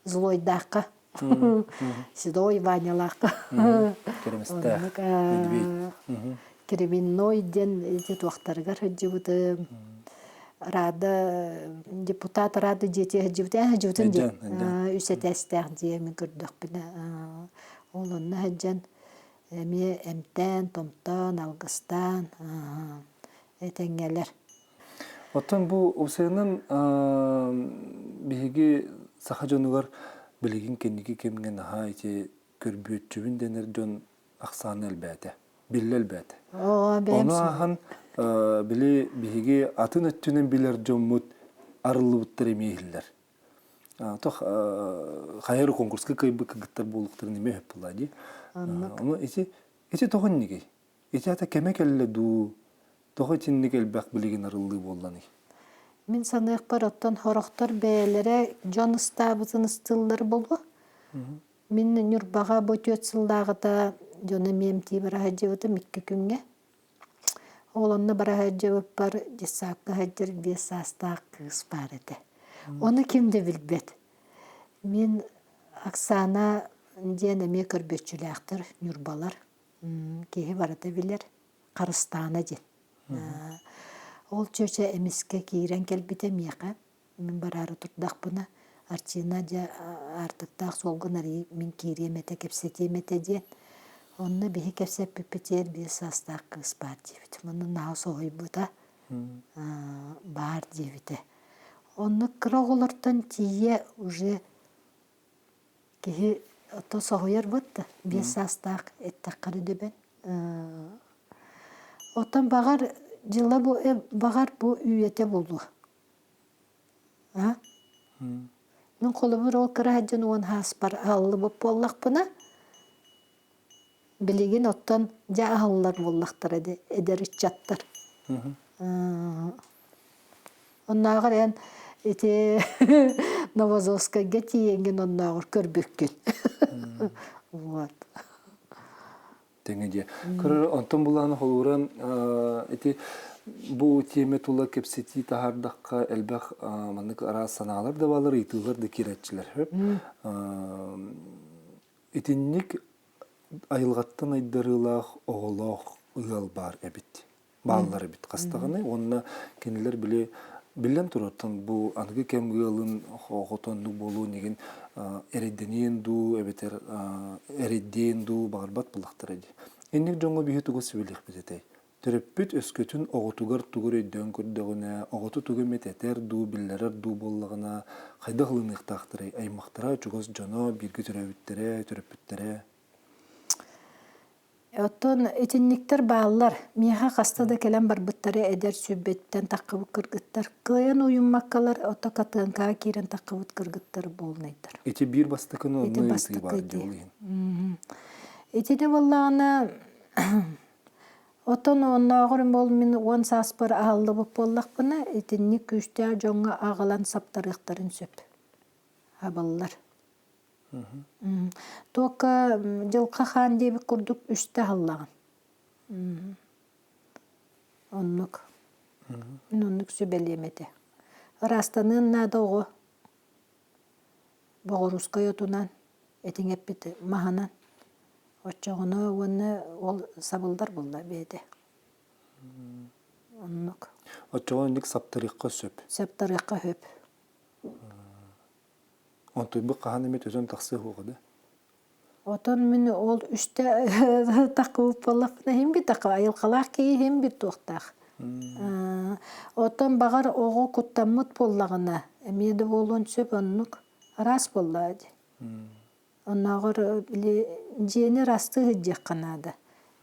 Злойдаахха, Седой Ванялаахха. Киримистээх, медведь. Кременной диэн ити туохтарыгар сылдьыбытым. Рада депутат Рада дьиэтигэр сылдьыбыт ээ сылдьыбытым диэн үс этээстээх дьиэ мин көрдөхпүнэ ол онно сылдьан эмиэ эмтээн томтоон алгыстаан этэҥҥэлэр. Оттон бу усуйанан биһиги саха дьонугар билигин кэнники кэмҥэ наһаа ити көрбүөччүбүн дэнэр дьон ахсаана элбээтэ. Биллэ элбээтэ. Ону ааһан били биһиги атын өттүнэн билэр дьоммут арыллыбыттар эмиэ иһиллэр. Тох хайа конкурска кыайбыт кыргыттар буолуктарын эмиэ өп буолла дии. Ону ити ити тоҕо иннигий? Ити ата кэмэ кэллэ дуу? Тоҕо итинник элбэх билигин арыллыы буолланый? Мин саныахпар оттон сорохтор бэйэлэрэ дьон ыстаабытын ыстыыллар буолуо. Мин Ньурбаҕа бу түөрт сыллааҕыта дьону эмиэ эмтии бара сылдьыбытым икки күҥҥэ. Ол онно бара сылдьыбыппар детсадка сылдьар биэс саастаах кыыс баар этэ. Ону ким да билбэт. Мин Оксана диэн эмиэ көрбүөччүлээхтэр Ньурбалар. Киһи барыта билэр. Харыстаана диэн. Ол чүөчэ эмискэ киирэн кэлбитэ миэхэ. Мин бараары турдахпына, Арчина дьэ аартыктаах суолгун арыйыы мин киириэм этэ, кэпсэтиэм этэ диэн. Онно биһи кэпсэппиппитигэр биир саастаах кыыс баар диэбит. Онно наһаа соһуйбута, баар диэбитэ. Онно кыра оҕолортон тиийэ уже киһи ото соһуйар буотта биэс саастаах эттэххэ эрэ дөбөн. Оттон баҕар дьыла бу баҕар бу үйэтэ буолуо. А? Мин холобур ол кыра сылдьан уон сааспар аһыллыбыт буоллахпына, билигин оттон дьэ аһыллар буоллахтара дии эдэр ыччаттар. Оннооҕор эн ити Новозовскайга тиийэҥҥин оннооҕор көрбүккүн. Вот. Тэҥэ дьиэ. Көрөр онтон булааны холууран ити бу тиэмэ тула кэпсэтии таһаардахха элбэх маннык араас санаалар да баалар, ыйытыылар да киирээччилэр. Итинник айылҕаттан айдарыылаах оҕолоох ыал баар эбит. Бааллар эбит хастаҕыный уонна кинилэр били биллэн турартан бу аныгы кэм ыалын хотоннук буолуон игин эрэйдэниэн дуу эбэтэр эрэйдиэн дуу баҕарбат буоллахтара дии. Инник дьоҥҥо биһи тугу сүбэлиэхпит этэй? Төрөппүт өскөтүн оҕотугар тугу эрэ өйдөөн көрдөҕүнэ, оҕото тугу эмит этэр дуу, биллэрэр дуу буоллаҕына, хайдах ылыныахтаахтарый? Аймахтара, чугас дьоно, бииргэ төрөөбүттэрэ, төрөппүттэрэ? Оттон итинниктэр бааллар. Миэхэ хаста да кэлэн барбыттара эдэр сүүрбэттэн таххыбыт кыргыттар. Кыайан уйуммаккалар, ото катыаҥкаҕа киирэн таххыбыт кыргыттар буолунайдар. Ити биир бастакыны Ити онно ыйытыы бастакы баар ити. дии ол иһин. Итини буоллаҕына Оттон оннооҕор ол мин уон сааспар аһыллыбыт буоллахпына, итинник күүстээх дьоҥҥо аҕалан саптарыахтарын сөп. Абыллар. Туокка дьылха хаан диэбит курдук үстэ аһыллаҕын. Оннук. Мин оннук сүбэлиэм этэ. Ыраастаныан наада оҕо. Боҕоруускай отунан, этиҥ эппит маһынан. Оччоҕуна уонна ол сабыллар буолла бэйэтэ. Оннук. Оччоҕо инник саптарыахха сөп. Саптарыахха сөп. Онтуйбут хаһан эмит өтөн тахсыа суоҕа да? Отон мин ол үстэ таххыбыт буоллахпына иһин бит айылҕалаах киһи иһин бит туохтаах. Оттон баҕар оҕо куттаммыт буоллаҕына эмиэ да буолуон сөп оннук араас буоллаҕа дии. Оннооҕор били дьиэни ырастыы сылдьыахха наада.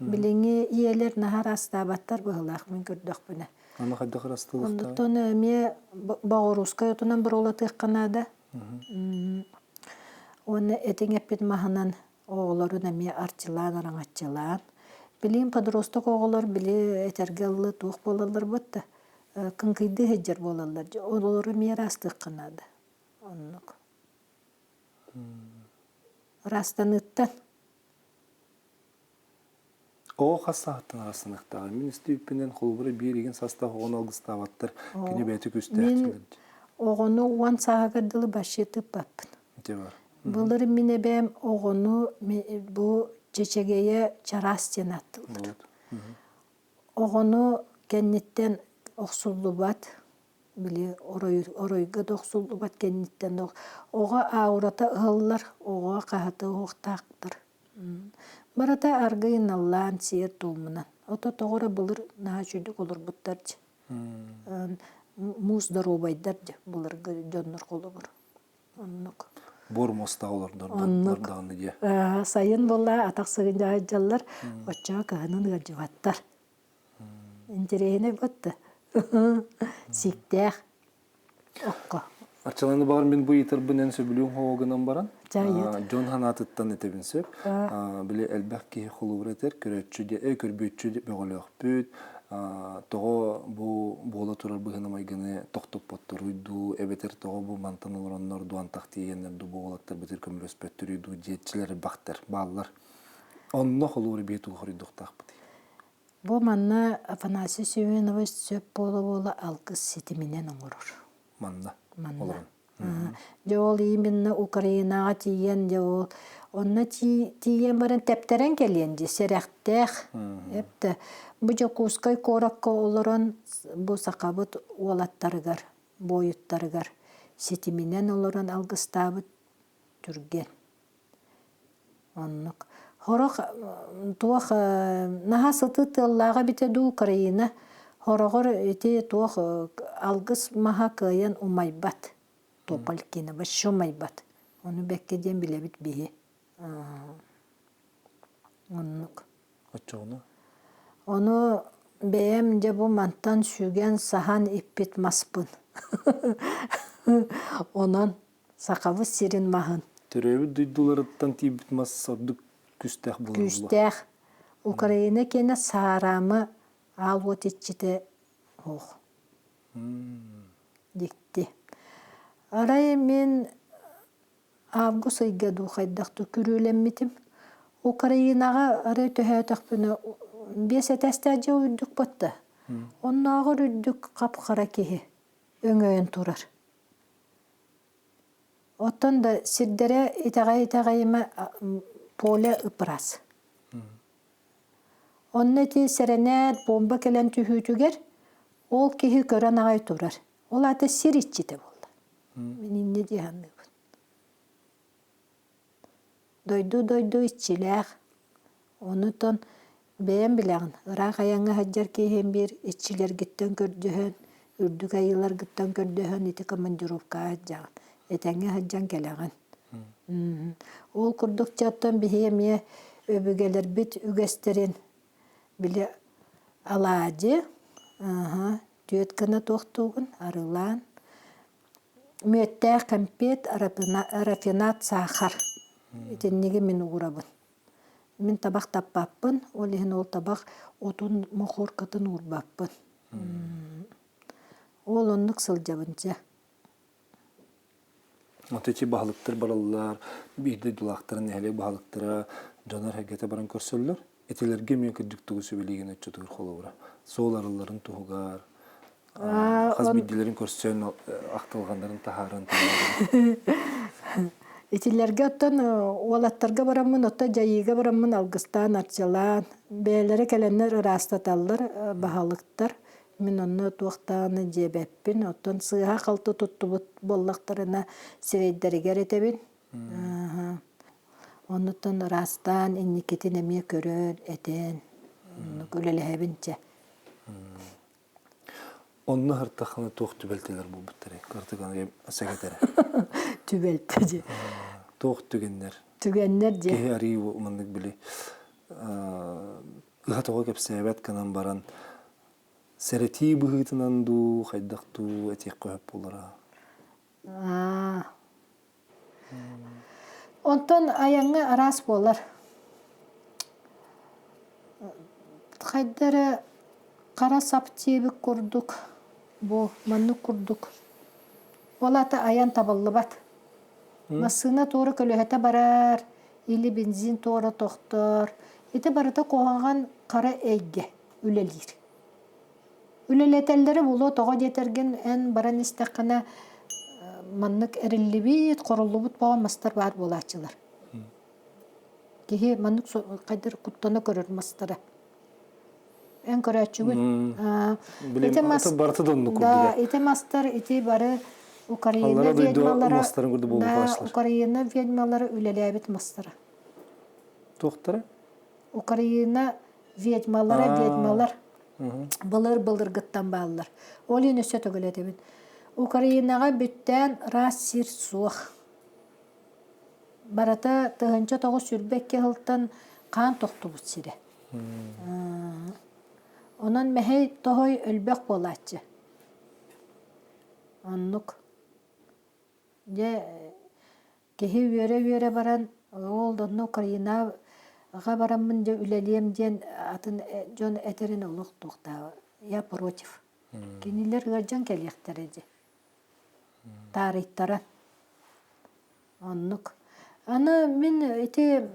Билиҥҥи ийэлэр наһаа ыраастаабаттар быһыылаах мин көрдөхпүнэ. Аны хайдах ырастыылыахтааҕый? Онтон эмиэ боҕоруускай отунан буруолатыахха наада. Уонна этиҥ эппит маһынан оҕолорун эмиэ арчылаан, араҥаччылаан. Билигин подросток оҕолор били этэргэ дылы туох буолаллар буотта кыҥкыйдыы сылдьар буолаллар. Оҕолору эмиэ ыраастыахха наада. Оннук. Ыраастаныыттан. Оҕо хас сааһыттан ыраастаныахтааҕый? Мин истибиппинэн, холобура, биир игин састаах оҕону алгыстаабаттар, кини бэйэтэ күүстээх Мин дьылыр оҕону уон сааһыгар дылы вообще тыыппаппын. Ити бар. Былыр мин эбээм оҕону бу чэчэгэйэ чараас диэн ааттыыллар. Оҕону кэнниттэн охсуллубат, били оройго да охсуллубат кэнниттэн оҕо аурата ыһыллар, оҕо хаһата уһуохтаахтар. Барыта аргыый наллаан сиэр туомунан. Ото тоҕо эрэ былыр наһаа үчүгдүк олорбуттар дьэ. Муус доруобайдар дьэ былыргы дьоннор холобур. Оннук. Буор муостаах олордор Оннук. даҕаны диэ. Сайын буолла атах сыгынньах дьаллар, оччоҕо кыһынын ыалдьыбаттар. Интэриэһинэй буотта. Сииктээх окко. Арчыланы баҕар мин бу ыйытарбын эн сөбүлүүн хоһо гынан баран, дьон санаатыттан этэбин сөп. Били элбэх киһи холобур этэр, көрөөччү диэ, көрбүөччү бөҕөлөөхпүт, тоҕо бу буола турар быһыыны-майгыны тохтоппотторуй дуу, эбэтэр тоҕо бу мантан олороннор дуу антах тиийэннэр дуу бу уолаттарбытыгар көмөлөспөттөрүй дуу диэччилэр элбэхтэр, бааллар. Онно холобур биһи тугу хоруйдуохтаахпытый? Бу манна Афанасий Семенович сөп буола-буола алгыс ситиминэн оҥорор. Манна? Манна. Олорон. Дьэ ол именно Украинаҕа тиийэн дьэ ол онно тиийэн баран тэптэрэн кэлиэн дии сэрэхтээх. Эптэ бу Дьокуускай куоракка олорон бу сахабыт уолаттарыгар, буойуттарыгар ситиминэн олорон алгыстаабыт түргэн. Оннук. Сорох туох наһаа сытыы тыаллааҕа эбитэ дуу Украина сороҕор ити туох алгыс маһа кыайан умайбат. Тополькина вообще умайбат. Ону бэккэ диэн билэбит биһи. Оннук. Оччоҕуна? Ону бэйэм дьэ бу мантан сүгэн саһан иппит маспын. Онон Сахабыт сирин маһын. Төрөөбүт дойдуларыттан тиийбит мас ордук күүстээх буолар Күүстээх. Украина киэнэ саараама аал уот иччитэ суох. Дьикти. Арай мин август ыйга дуу хайдах дуу күрүөлэммитим. Украинаҕа арай төһөөтөхпүнэ биэс этээстээх дьиэ үрдүк батта. Оннооҕор үрдүк хап-хара киһи өҥөйөн турар. Оттон да сирдэрэ итэҕэй-итэҕэйимэ поле ыпырас. Онно ити сэрэнээт бомба кэлэн түһүүтүгэр ол киһи көрөн аҕай турар. Ол аата сир иччитэ буолла. Мин инньэ дии саныыбын. Дойду-дойду иччилээх. Онутон Бэйэм билэҕин, ыраах айаҥҥа сылдьар киһим биир иччилэргиттэн көрдөһөн, үрдүк айыыларгыттан көрдөһөн ити командировкаҕа сылдьаҕын, этэҥҥэ сылдьан кэлэҕин. Ол курдук дьэ оттон биһиги эмиэ өбүгэлэрбит үгэстэрин били алаадьы, түөрт гына туохтуугун арыылаан, мүөттээх кэмпиэт, рафинад саахар итинниги мин уурабын. Мин табах таппаппын, ол иһин ол табах отун мохуоркатын уурбаппын. Ол оннук сылдьабын дьэ. Вот эти баһылыктар бараллар, биир дойдулаахтарын нэһилиэк баһылыктара дьонор эргэтэ баран көрсөллөр. Этилэргэ эмиэ кырдьык тугу сүбэлиигин оччотугар холобура. Суол арылларын туһугар, хас биирдилэрин көрсөн ахтылҕаннарын таһааран Итилэргэ оттон уолаттарга бараммын, оттон дьайыыга бараммын алгыстаан, арчылаан, бэйэлэрэ кэлэннэр ыраастаталлар баһылыктар. Мин онно туох даҕаны диэбэппин, оттон сыыһа-халты туттубут буоллахтарына сирэйдэригэр этэбин. Оннуттан ыраастаан, инникитин эмиэ көрөн, этэн, оннук үлэлэһэбин чэ. Онно һыртаххына туох түбэлтэлэр буолбуттарый? Кырдык сэгэтэрэ. Түбэлтэ дьэ. Туох түгэннэр? Түгэннэр дьэ. Киһи арыы маннык били ыһа тоҕо кэпсээбэт гынан баран сэрэтии быһыытынан дуу, хайдах дуу этиэххэ сөп буолара. Онтон айаҥҥа араас буолар. Хайда эрэ хара сап диэбит курдук, бу маннык курдук. Ол аата айан табыллыбат. Массыына туора көлөһөтө барар, или бензин туора тохтор. Ити барыта куһаҕан хара эйгэ үлэлиир. Үлэлэтэллэрэ буолуо, тоҕо диэтэргин эн баран истэххинэ маннык эриллибит, хоруллубут бөҕө мастар баар буолааччылар. Киһи маннык хайдах куттана көрөр мастара. Эн көрөөччүгүн. Ити мас барыта да оннук Да, ити мастар ити бары Украина ведьмалара да, Украина ведьмалара үлэлээбит мастара. Туохтара? Украина ведьмалара ведьмалар былыр-былыргыттан бааллар. Ол иһин өссө төгүл этэбин. Украинаҕа бүттээн ыраас сир суох. Барыта 1922 сылтан хаан тохтубут сирэ. Онон мэһэй тоһой өлбөх буолааччы. Оннук. Дьэ Киһи үөрэ-үөрэ баран, ол онно Украинаҕа бараммын дьэ үлэлиэм диэн атын дьон этэрин олох туохтааҕа я против. Кинилэр ыалдьан кэлиэхтэрэ дии. Таарыйтаран. Оннук. Аны мин ити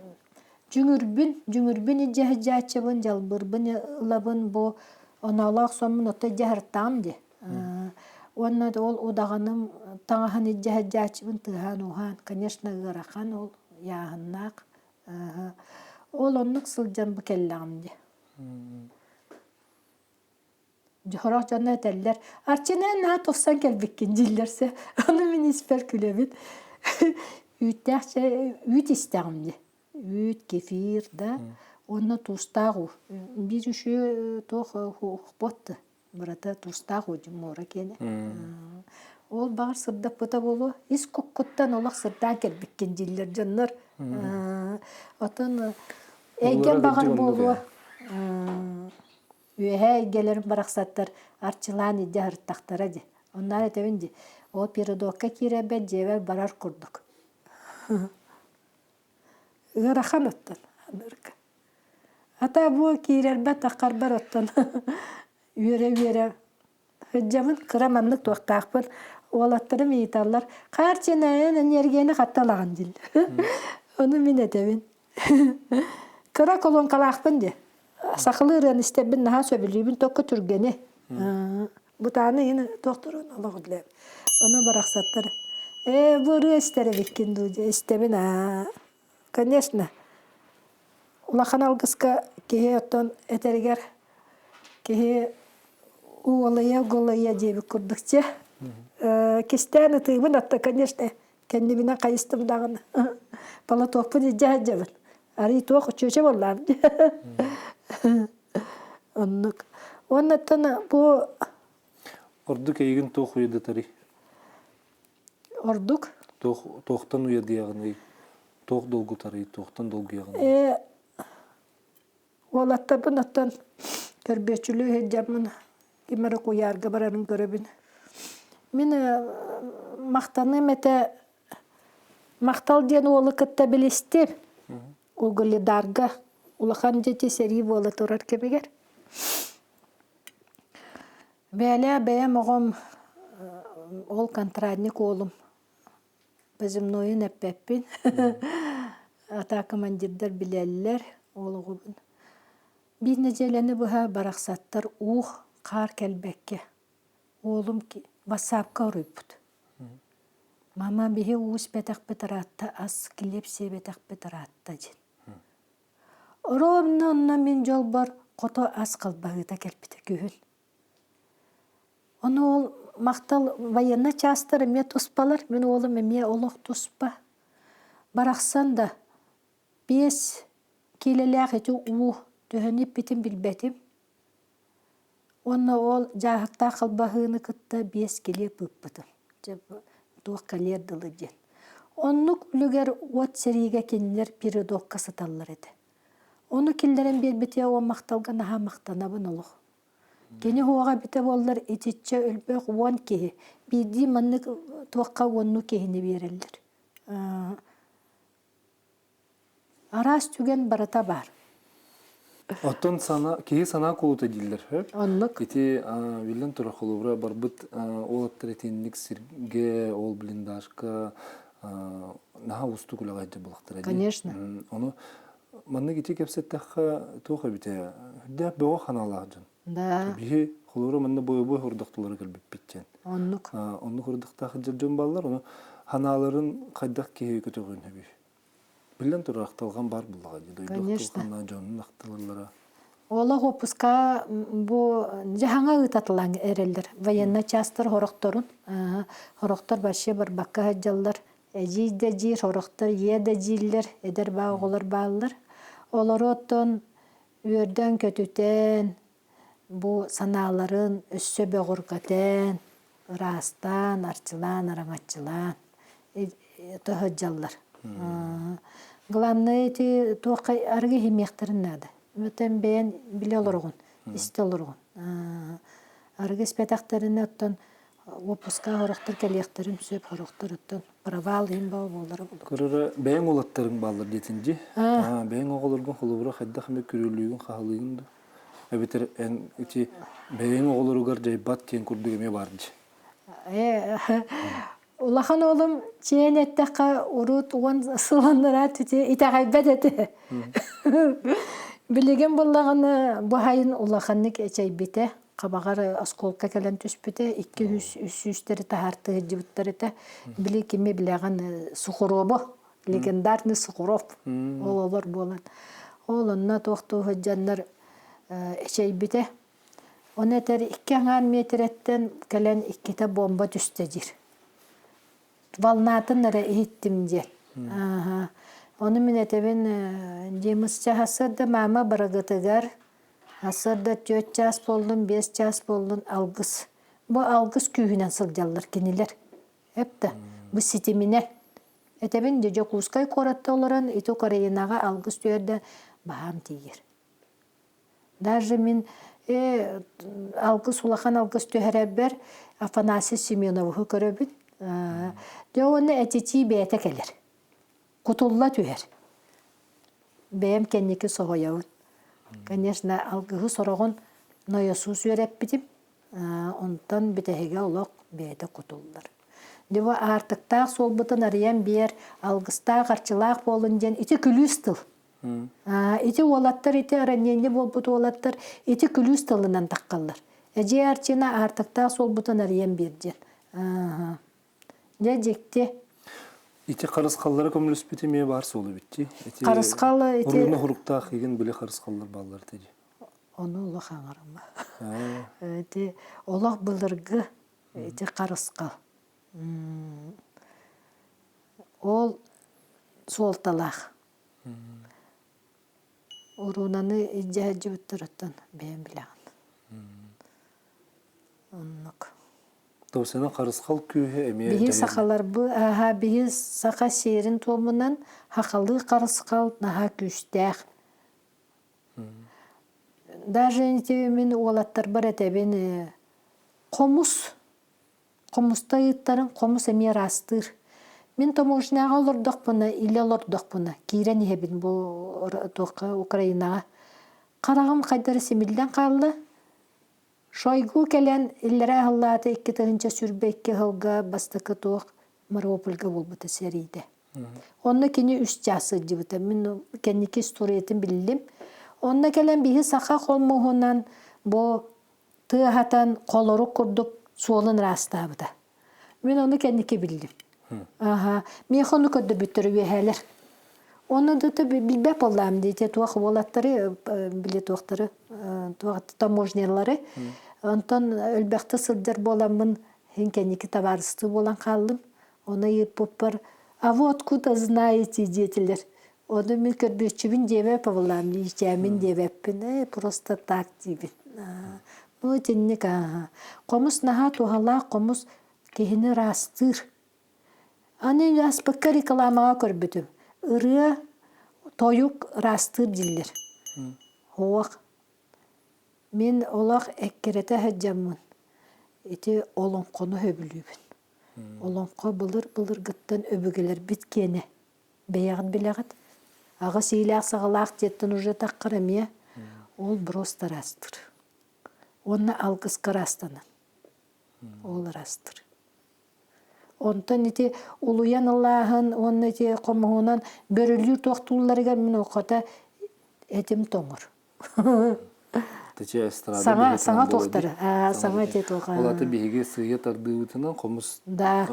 дьүҥүрбүн, дьүҥүрбүн илдьэ сылдьааччыбын, дьалбыырбын ылабын бу оноолоох соммун отто илдьэ сырыттаҕым дии. Уонна ол удаҕаным таҥаһын илдьэ сылдьааччыбын тыаһаан-ууһаан, конечно, ыарахан ол ыйааһыннаах. Ол оннук сылдьан бу кэллэҕим дии. Сорох дьоно этэллэр, Арчынаан наһаа тупсан кэлбиккин дииллэр сэ. Ону мин испэр күлэбин. Үүттээх чэй, үүт истэҕим дии. Үүт, кефир да уонна туустаах уу. Биир үчүгэй туох уохпот да Бырата туустаах муора киэнэ. Ол баҕар сырдаппыта буолуо. Ис куккуттан олох сырдаан кэлбиккин дииллэр дьоннор. Отон эйгэм баҕар буолуо. Үөһээ эйгэлэрин барахсаттар арчылаан илдьэ сырыттахтара дии. Онноор этэбин дии, ол передокка киирэрбэр дьиэбэр барар курдук. Ыарахан оттон анырга. Ата бу киирэрбэр таххарбар оттон үөрэ-үөрэ сылдьабын. Кыра маннык туохтаахпын. Уолаттарым ыйыталлар, «Хаарчынаайан энергияны хатта ылаҕын?» дииллэр. Ону мин этэбин. Кыра колонкалаахпын дии. Сахалыы ырыаны истэрбин наһаа сөбүлүүбүн, только түргэни. Бутааны иһин туохтурун олох үлэ. Ону барахсаттар «Ээ, бу ырыа истэр эбиккин дуу?» дии истэбин аа. Конечно, улахан алгыска киһи оттон этэригэр киһи уолуйа-гулуйа диэбит курдук чэ. Кистээн ытыыбын отто, конечно, кэннибинэн хайыстым даҕаны. Полотуохпун илдьэ сылдьабын. Арый туох чүөчэ буоллаам. Оннук. Уоннаттан бу Ордук эйигин туох уйадытарый? Ордук? Туох туохтан уйадыаҕыный? Туох долгутарый? Туохтан долгуйаҕыный? Э уолаттарбын оттон көрбүөччүлүү сылдьаммын ким эрэ куйаарга барарын көрөбүн. Мин махтаныам этэ махтал диэн уолу кытта билистим. Угледарга улахан дьити сэрии буола турар кэмигэр. Бээлээ бэйэм оҕом ол контрактник уолум позывнойун эппэппин ата командирдар билэллэр ол оҕобун. Биир нэдиэлэни быһа барахсаттар уух хаар кэлбэккэ уолум ватсапка уруйбут. Мама биһи уу испэтэхпит ыраатта ас килиэп сиэбэтэхпит ыраатта диэн. Ровно онно мин дьолбор хото ас халбаһыыта кэлбитэ күһүн. Ону ол махтал военнай чаастар эмиэ туспалар, мин уолум эмиэ олох туспа. Барахсан да 5 киилэлээх ити уу төһөнү иппитин билбэтим. Уонна ол дьааһыктаах халбаһыыны кытта 5 килиэп ыыппытым. Дьэ туох кэлиэр дылы диэн. Оннук үлүгэр уот сэриигэ кинилэр передокка сыталлар этэ. Ону киллэрэн биэрбитэ уон махталга наһаа махтанабын олох. Кини уоҕа эбитэ буоллар итиччэ өлбөх 10 киһи биирдии маннык туохха уоннуу киһини биэрэллэр. Араас түгэн барыта баар. Оттон сана, киһи санаа кулута дииллэр. Оннук. Ити биллэн турар холобура барбыт уолаттар итинник сиргэ, ол блиндажка наһаа уустук үлэҕэ илдьэ булахтара дии. Конечно. Ону маннык ити кэпсэттэххэ туох эбитэ үрдээх бөҕө ханаалаах дьон. Да. Биһи холобура манна бойобуой хордохтулары кэлбиппит диэн. Оннук. Оннук хордохтоох дьон бааллар, ону ханааларын хайдах киһи көтөҕүөн сөбүй? Биллэн турар, ахтылҕан баар буоллаҕа дии. Дойду Конечно. ахтылҕана, дьонун ахтылаллара. Олох уоппуска бу дьаһаҥа ыытатылаан эрэллэр. Военнай частар хорохторун, хорохтор вообще барбакка сылдьаллар. Эдьиий да диир, хорохтор ийэ да дииллэр, эдэр баа оҕолор бааллар. Олору оттон үөрдэн-көтүтэн, Бу санааларын өссө бөҕөргөтөн, ыраастаан, арчылаан, араҥаччылаан сылдьаллар. Главное ити туохха арыгы иһимиэхтэрин наада. Оттон бэйэн билэ олороҕун, истэ олороҕун. Арыгы испэтэхтэринэ оттон уоппуска сорохтор кэлиэхтэрин сөп, сорохтор оттон провал иһин баа буолара буолуо. Көрөрө бэйэҥ уолаттарыҥ бааллар диэтин дии. Бэйэҥ оҕолоргун холобура хайдах эмэ күрүөлүүгүн, хаһалыыгын дуу? Эбэтэр эн ити бэйэҥ оҕолоругар дьайбат диэн курдук эмиэ баар дии. Улахан уолум чиэн эттэххэ урут 10 сыланнара итэҕэйбэт этэ. Билигин буллаҕына бу сайын улаханнык эчэйбитэ. Хабаҕар оскуолка кэлэн түспүтэ, 200 сүүстэри таһаартыы сылдьыбыттар этэ. Били кими билэҕин Сухоробу легендарный Сухоров ол олор буолан. Ол онно туохтуу сылдьаннар эчэйбитэ. Ону этэр 2,5 миэтэрэттэн кэлэн иккитэ бомба түстэ диир. Волнатын эрэ иһиттим диэн. Ааһа. Ону мин этэбин Димысча сарсыарда маама барыгытыгар сарсыарда 4 чаас буоллун, 5 чаас буоллун алгыс. Бу алгыс күүһүнэн сылдьаллар кинилэр. Эптэ бу ситиминэн. Этэбин дьэ Дьокуускай куоратта олорон ити Украинаҕа алгыс түһэрдэ баһаам тиийэр. Даже мин э, алгыс улахан алгыс түһэрэрбэр Афанасий Семеновыһы көрөбүн. Дьэ уонна этитии бэйэтэ кэлэр. Кутулла түһэр. Бэйэм кэнники соһуйабын. Конечно, алгыһы сороҕун нойосуус үөрэппитим. Онтон бүтэһигэ олох бэйэтэ кутуллар. Дьэ бу аартыктаах суолбутун арыйан биэр, алгыстаах арчылаах буолун диэн ити күлүүс тыл. Ити уолаттар, ити ранение буолбут уолаттар ити күлүүс тылынан таххаллар. Эдьиэй Арчина аартыктаах суолбутун арыйан биэр диэн. Дьэ дьикти. Ити харысхаллара көмөлөспүт эмиэ баар суол эбит дии. Ити Харысхал ити Уруйна хуруктаах игин били харысхаллар бааллар этэ дии. Ону олох аҥарыма. Ити олох былыргы ити харысхал. Ол суолталаах. Уруунаны илдьэ сылдьыбыттарыттан бэйэм билэҕин. Оннук. Товсена харысхал күүһэ эмиэ Биһи дьайар. сахаларбы аһа биһи саха сиэрин туомунан хахалыы харысхал наһаа күүстээх. Даже ити мин уолаттарбар этэбин хомус Хомуста ыйыттарын хомус эмиэ ыраастыыр. Мин таможняҕа олордохпуна, илэ олордохпуна, киирэн иһэбин бу туохха Украинаҕа. Хараҕым хайдары симиллэн хаалла. Шойгу кэлэн иллэрээ аһыллаата 2022 сылга бастакы туох Мариупольга буолбута сэриитэ. Онно кини үс чаас сылдьыбыта. Мин кэнники историятын биллим. Онно кэлэн биһи саха хомуһунан бу тыаһатан холорук курдук суолун ыраастаабыта. Мин ону кэнники биллим. Аха, миэхэ ону көрдөрбүттэр үөһээлэр. Ону да билбэт буоллаам диите туох уолаттары били туохтары туох таможнялары. Онтон өлбөхтө сылдьар буоламмын хин кэнники табаарыстыы буолан хааллым. Ону ыйыппыппар а вы откуда знаете диэтилэр. Ону мин көрбүөччүбүн диэбэт буоллаам, иичээмин диэбэппин, ээ просто так диибин. Ну итинник аа. Хомус наһаа туһалаах хомус киһини ыраастыыр. Аны ааспыкка рекламаҕа көрбүтүм. Ырыа, тойук ыраастыыр дииллэр. Суох. Мин олох эккирэтэ сылдьаммын ити олоҥхону сөбүлүүбүн. Олоҥхо былыр-былыргыттан өбүгэлэрбит киэнэ. Бэйэҕит билэҕит. Аҕыс иилээх-саҕалаах диэттэн уже таххар эмиэ ол просто ыраастыыр. Уонна алгыска ыраастанан. Ол ыраастыыр. Онтон ити улуйан ылааһын уонна ити хомуһунан бөрөлүүр туохтуулларыгар мин хата этим тоҥор. Тече эстрада Саҥа быһыытынан саҥа буолар туохтары дии. аа Саҥа саҥа ити. ити туох Ол аты биһиги сыыйа тардыыбытынан хомус да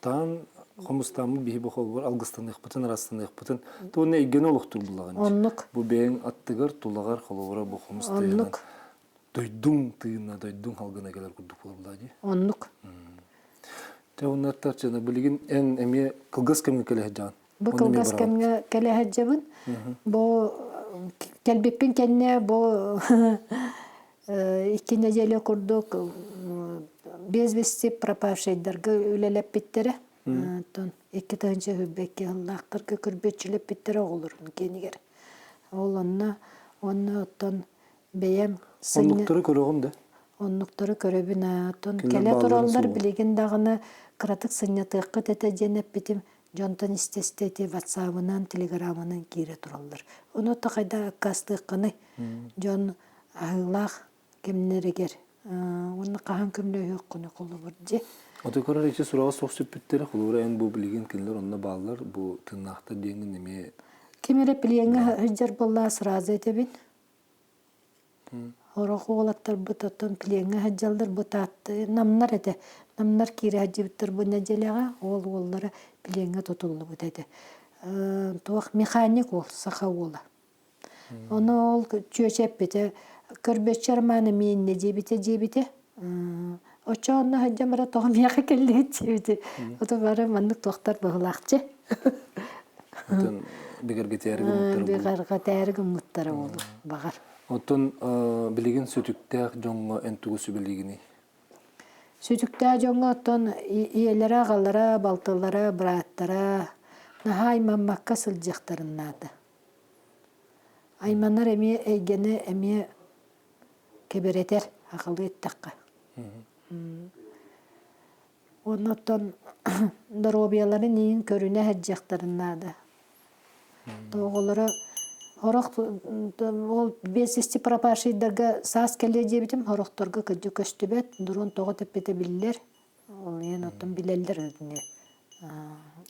таан хомустааммыт биһи бу холбор алгыстаныахпытын, ырастаныахпытын туонна эйгэни олохтуур булаҕын. Оннук. Бу бэйэҥ аттыгар, тулаҕар холобура бу хомус тыынан Оннук. дойдуҥ тыына, дойдуҥ халгына кэлэр курдук буолар дии. Оннук. Те оннаттар чына билигин эн эмиэ кылгас кэмҥэ кэлэ сылдьаҕын. Бу кылгас кэмҥэ кэлэ сылдьабын. Бу кэлбиппин кэннэ бу икки неделя курдук без вести пропавшайдарга үлэлэппиттэрэ. Оттон 2022 сыллаахтарга көрбүөччүлэппиттэрэ оҕолорун киэнигэр. Ол онно уонна оттон бэйэм Оннуктары көрөҕүн да? Оннуктары көрөбүн аа. Оттон кэлэ тураллар билигин даҕаны кыратык сынньатыаххыт этэ диэн эппитим. Дьонтон истэ-истэ ити ватсабынан, телеграмынан киирэ тураллар. Ону то хайда аккаастыаххыный? Дьон аһыылаах кэмнэригэр уонна хаһан көмөлөһүөххүнүй холобур дьи. Ото көрөр ити сураҕа суох сүппүттэрэ холобура эн бу билигин кинилэр онно бааллар бу тыыннаахтар диэҥҥин эмиэ Ким эрэ плеҥҥэ сылдьар буоллаа сразу этэбин. Сорох уолаттарбыт оттон плеҥҥэ сылдьаллар бу Таатта намнар этэ. Намнар киирэ сылдьыбыттар бу нэдиэлэҕэ уол уоллара плеҥҥэ тутуллубут этэ. Туох механик уол, саха уола. Ону ол чүөчэ эппитэ, көрбөччү Роман эмиэ иннэ диэбитэ диэбитэ. Оччо онно сылдьан баран тоҕо миэхэ кэллигит диэбитэ. Ото бары маннык туохтар быһылаахчы. Оттон бигэргэтээри гыммыттара буолуо. Бигэргэтээри гыммыттара буолуо, баҕар. Оттон билигин сүтүктээх дьоҥҥо эн тугу сүбэлиигиний? Сүтүктээх дьоҥҥо оттон ийэлэрэ, аҕалара, балтылара, бырааттара наһаа аймаммакка сылдьыахтарын наада. Айманар эмиэ эйгэни эмиэ кэбирэтэр, аҕалыы эттэххэ. Уонна оттон доруобуйаларын иин көрүнэ сылдьыахтарын наада. Оҕолоро сорох ол без вести пропавшийдарга саас кэлиэ диэбитим, сорохторго кырдьык көстүбэт, дрон тоҕо тэппитэ биллэр. Ол иһин оттон билэллэр итини.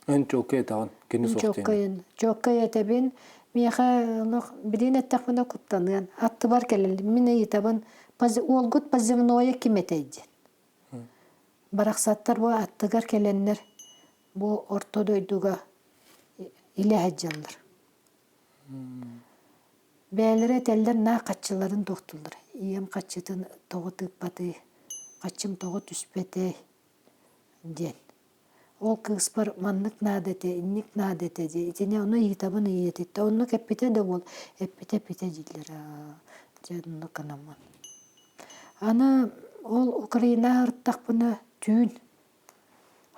Эн чуолкай этэҕин, кини Мин суох чуолкайын, чуолкай этэбин. Миэхэ олох билигин эттэхпинэ куттаныан. Аттыбар кэлэллэр. Мин ыйытабын, уолгут позывнойа ким этэй диэн. Барахсаттар бу аттыгар кэлэннэр бу орто дойдуга илэ сылдьаллар. Бэйэлэрэ этэллэр наа хаччыларын туохтуллар. Ийэм хаччытын тоҕо тыыппатый, хаччым тоҕо түспэтэй диэн. Ол кыыспар маннык наада этэ, инник наада этэ дии. Итини ону ыйытабын ыйытыттэ. Оннук эппитэ да буол, эппитэ эппитэ дииллэр. Дьэ оннук гынаммын. Аны ол Украинаҕа ырыттахпына түүн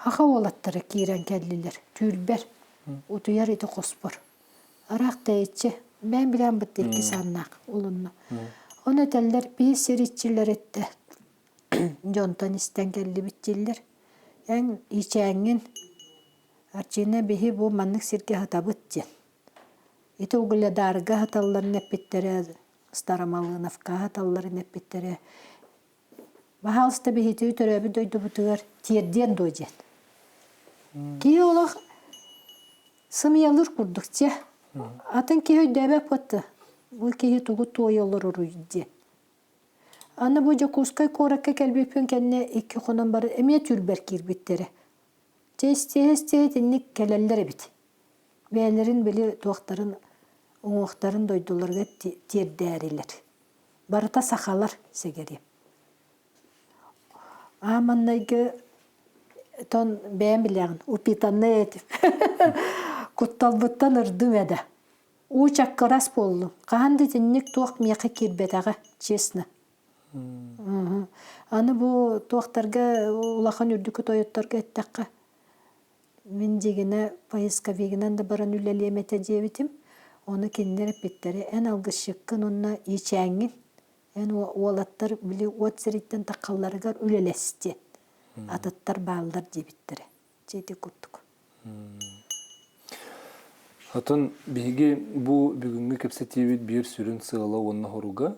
Саха уолаттара киирэн кэллилэр, түүрбэр, утуйар ити хоспор. Араах тэйиччи, бэйэм билэн бытта икки сааннаах ол онно. Ону этэллэр, биир сир иччилэр эттэ, дьонтон истэн кэллибит дииллэр. Эн ичээҥҥин, Арчина биһи бу маннык сиргэ сытабыт диэн. Ити Угледарга сыталларын эппиттэрэ, Старомалыновка сыталларын эппиттэрэ. Баһаалыста биһитиги төрөөбүт дойдубутугар тиэрдиэн дуо диэн. Киһи олох сымыйалыыр курдук дьэ. Атын киһи өйдөөбөт буотта. Бу киһи тугу туойа олороруй диэн. Аны бу Дьокуускай куоракка кэлбиппин кэннэ икки хонон баран эмиэ түүрбэр киирбиттэрэ. Чэ истиэһэ-истиэһэ итинник кэлэллэр эбит. Бэйэлэрин били туохтарын уҥуохтарын дойдуларыгар тиэрдээрилэр. Барыта сахалар сэгэриэм. Аа маннайгы тон бэйэм билэҕин упитанный этим. Кутталбыттан ырдым эдэ. Уу чаккырас буоллум. Хаһан да итинник туох миэхэ киирбэтэҕэ, честно. Аны бу туохтарга улахан үрдүкү тойотторго эттэххэ, Мин дьиҥинэ поисковигынан да баран үлэлиэм этэ диэбитим. Ону кинилэр эппиттэрэ, эн алгысчыккын уонна иичээҥҥин, эн уолаттар били уот сириттэн таххалларыгар үлэлэс диэн. Атыттар бааллар диэбиттэрэ. Дьэ ити курдук. Атын биһиги бу бүгүҥҥү кэпсэтиибит биир сүрүн сыала уонна хоруга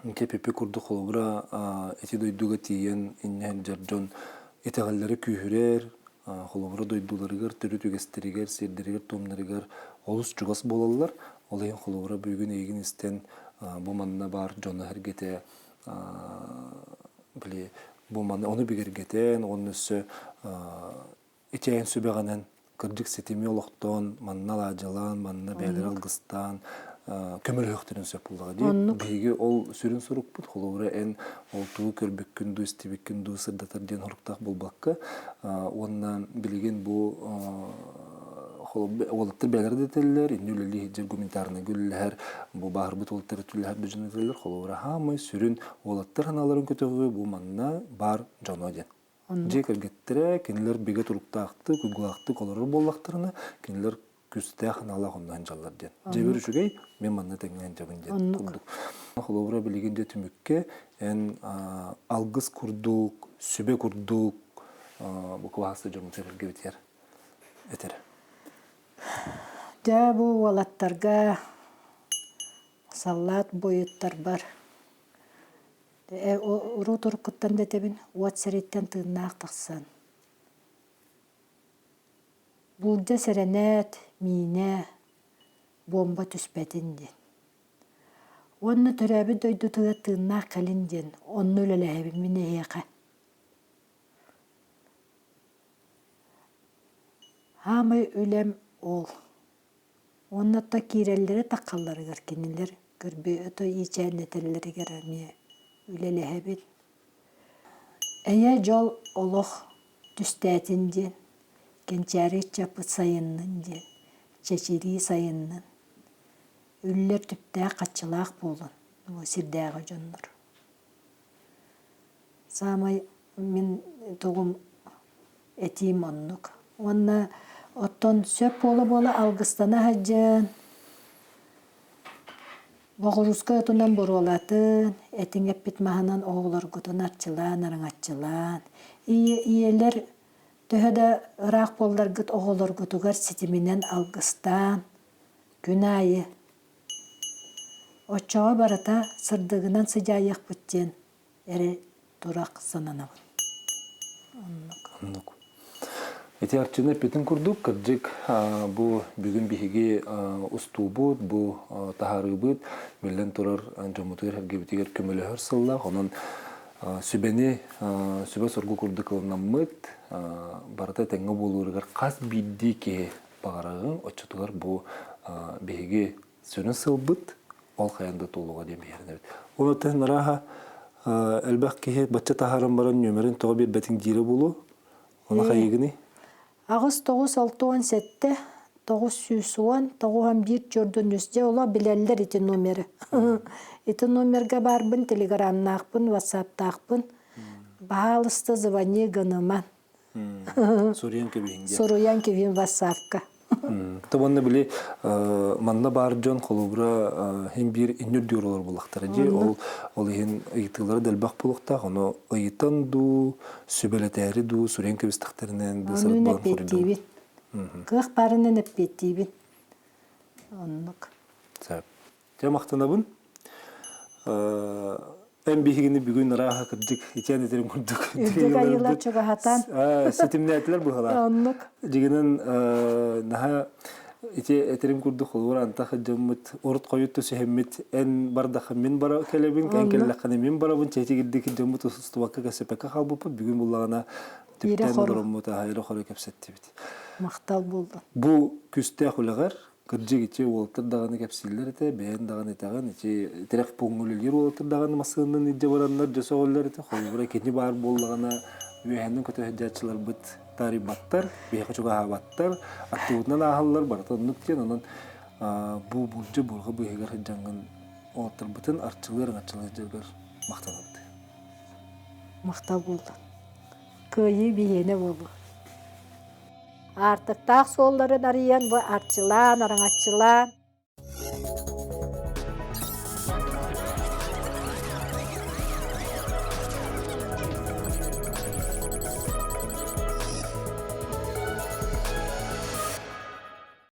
КПП курдук холобура ити дойдуга тиийэн инньэ сылдьар дьон итэҕэллэрэ күүһүрэр, холобура дойдуларыгар, төрүт үгэстэригэр, сирдэригэр-туомнарыгар олус чугас буолаллар. Ол иһин холобура бүгүн эйигин истэн бу манна баар дьоно-сэргэтэ били бу манна ону бигэргэтэн уонна өссө Ичээн сүбэҕинэн кырдьык ситими олохтоон, манна алаадьылаан, манна бэйэлэрэ алгыстаан көмөлөһүөхтэрин сөп буоллаҕа дии. Биһиги ол сүрүн сурукпут, холобура эн ол тугу көрбүккүн дуу, истибиккин дуу сырдатар диэн соруктаах буолбакка, уонна билигин бу уолаттар бэйэлэрэ да этэллэр, инни үлэлии сылдьар гуманитарнайга үлэлэһэр, бу бааһырбыт уолаттар үлэлэһэр дьон этэллэр, холобура хаамай сүрүн уолаттар санааларын көтөҕүү бу манна баар дьоно диэн. Дьиэ кэргэттэрэ кинилэр бигэ туруктаахтык, уйгулаахтык олорор буоллахтарына, кинилэр күүстээх аналаах онно сылдьаллар диэн. Дьиэбэр үчүгэй, мен манна тэҥҥэ сылдьабын диэн курдук. Холобура билигин дьэ түмүккэ эн алгыс курдук, сүбэ курдук бу кылааста дьоммутугар этэр. Дьэ бу уолаттарга саллаат буойуттарбар Урут уруккуттан да этэбин, уот сэрииттэн тыыннаах тахсан. Буулдьа сэрэнээт, миинэ, буомба түспэтин диэн. Уонна төрөөбүт дойдутугар тыыннаах кэлин диэн онно үлэлэһэбин мин эһиэхэ. Хаамай үлэм ол. Уонна то киирэллэрэ таххалларыгар кинилэр көрбүөтө иичээннэтэллэригэр эмиэ үлэлэһэбин. Эйэ дьол олох түстээтин диэн, кэнчээри ыччаппыт сайыннын диэн, чэчирии сайыннын, үллэр түптээх хаччылаах буолун сирдээҕи дьоннор. Саамай мин тугум этиим оннук. Уонна оттон сөп буола-буола алгыстана сылдьан, боҕуруускай отунан буруолатын, этиҥ эппит маһынан оҕолоргутун арчылаан, араҥаччылаан, ийэлэр төһө да ыраах буолларгыт оҕолоргутугар ситиминэн алгыстаан, күн аайы Оччоҕо барыта сырдыгынан сыдьаайыахпыт диэн эрэ турах сананабын. Оннук. Оннук. Ити Арчына эппитин курдук, кырдьык, бу бүгүн биһиги устуубут, бу таһаарыыбыт, биллэн турар, дьоммутугар-сэргэбитигэр көмөлөһөр сыллаах. Онон сүбэни сүбэ-соргу курдук ылынаммыт, барыта этэҥҥэ буолууругар хас биирдии киһи баҕарарыҥ, оччотугар бу биһиги сүрүн сылбыт ол хайан да туолуоҕа диэн биһирэнэбит. Онон арааһа элбэх киһи бачча таһааран баран нүөмэрин тоҕо биэрбэтиҥ диирэ буолуо. Ону хайыгыный? 8 9 67 910 91 чордун үс. Дьэ, олох билэллэр ити номеры. Ити номерга баарбын, телеграмнаахпын, ватсаптаахпын. Баһаалыста звони гыныман. Суруйан кэбиһиҥ диэн. Суруйан кэбиһин ватсапка. Тобонно били манна баар дьон холобура хин биир иннүр олор булахтара дии. Ол ол иһин ыйытыылара дэлбэх буолуохтаах. Ону ыйытан дуу, сүбэлэтээри дуу суруйан кэбистэхтэринэн Онун эппиэттиибин. Кыах баарынан эппиэттиибин. Оннук. Сөп. Дьэ махтанабын. Эн биһигини бүгүн ырааһа кырдьык итиэн этэрин курдук. Үрдүк айыылар чугаһатан. Ситимнээтилэр быһалаах. Оннук. Дьигинэн наһаа ити этэрим курдук холобур антах дьоммут урут хойут түсүһэммит эн бардахха мин бара кэлэбин, эн кэллэххинэ мин барабын чэчигирдик дьоммут устубакка кэсэпэккэ хаалбыппыт бүгүн буллаҕына түптээн олороммут аһайра хоро кэпсэттибит. Махтал буоллун. Бу күстээх үлэҕэр Кырдьык ити уолаттар даҕаны кэпсииллэр этэ, бэйэн даҕаны этэҕин, ити тирэх пууҥҥа үлэлиир уолаттар даҕаны массыынанан илдьэ бараннар дьэ сөҕөллөр этэ. Холобура кини баар буоллаҕына үөһэнэн көтө сылдьааччыларбыт таарыйбаттар, биһиэхэ чугаһаабаттар, аттыбытынан ааһаллар, барыта оннук диэн. Онон бу булдьу буурҕа быыһыгар сылдьаҥҥын уолаттарбытын арчылыыр, аҥарчылыыр дьарыгар махтанабыт. Махтал буоллун. Кыайыы биһиэнэ буолуо. Аартыктаах суолларын арыйан бу арчылаан, араҥаччылаан.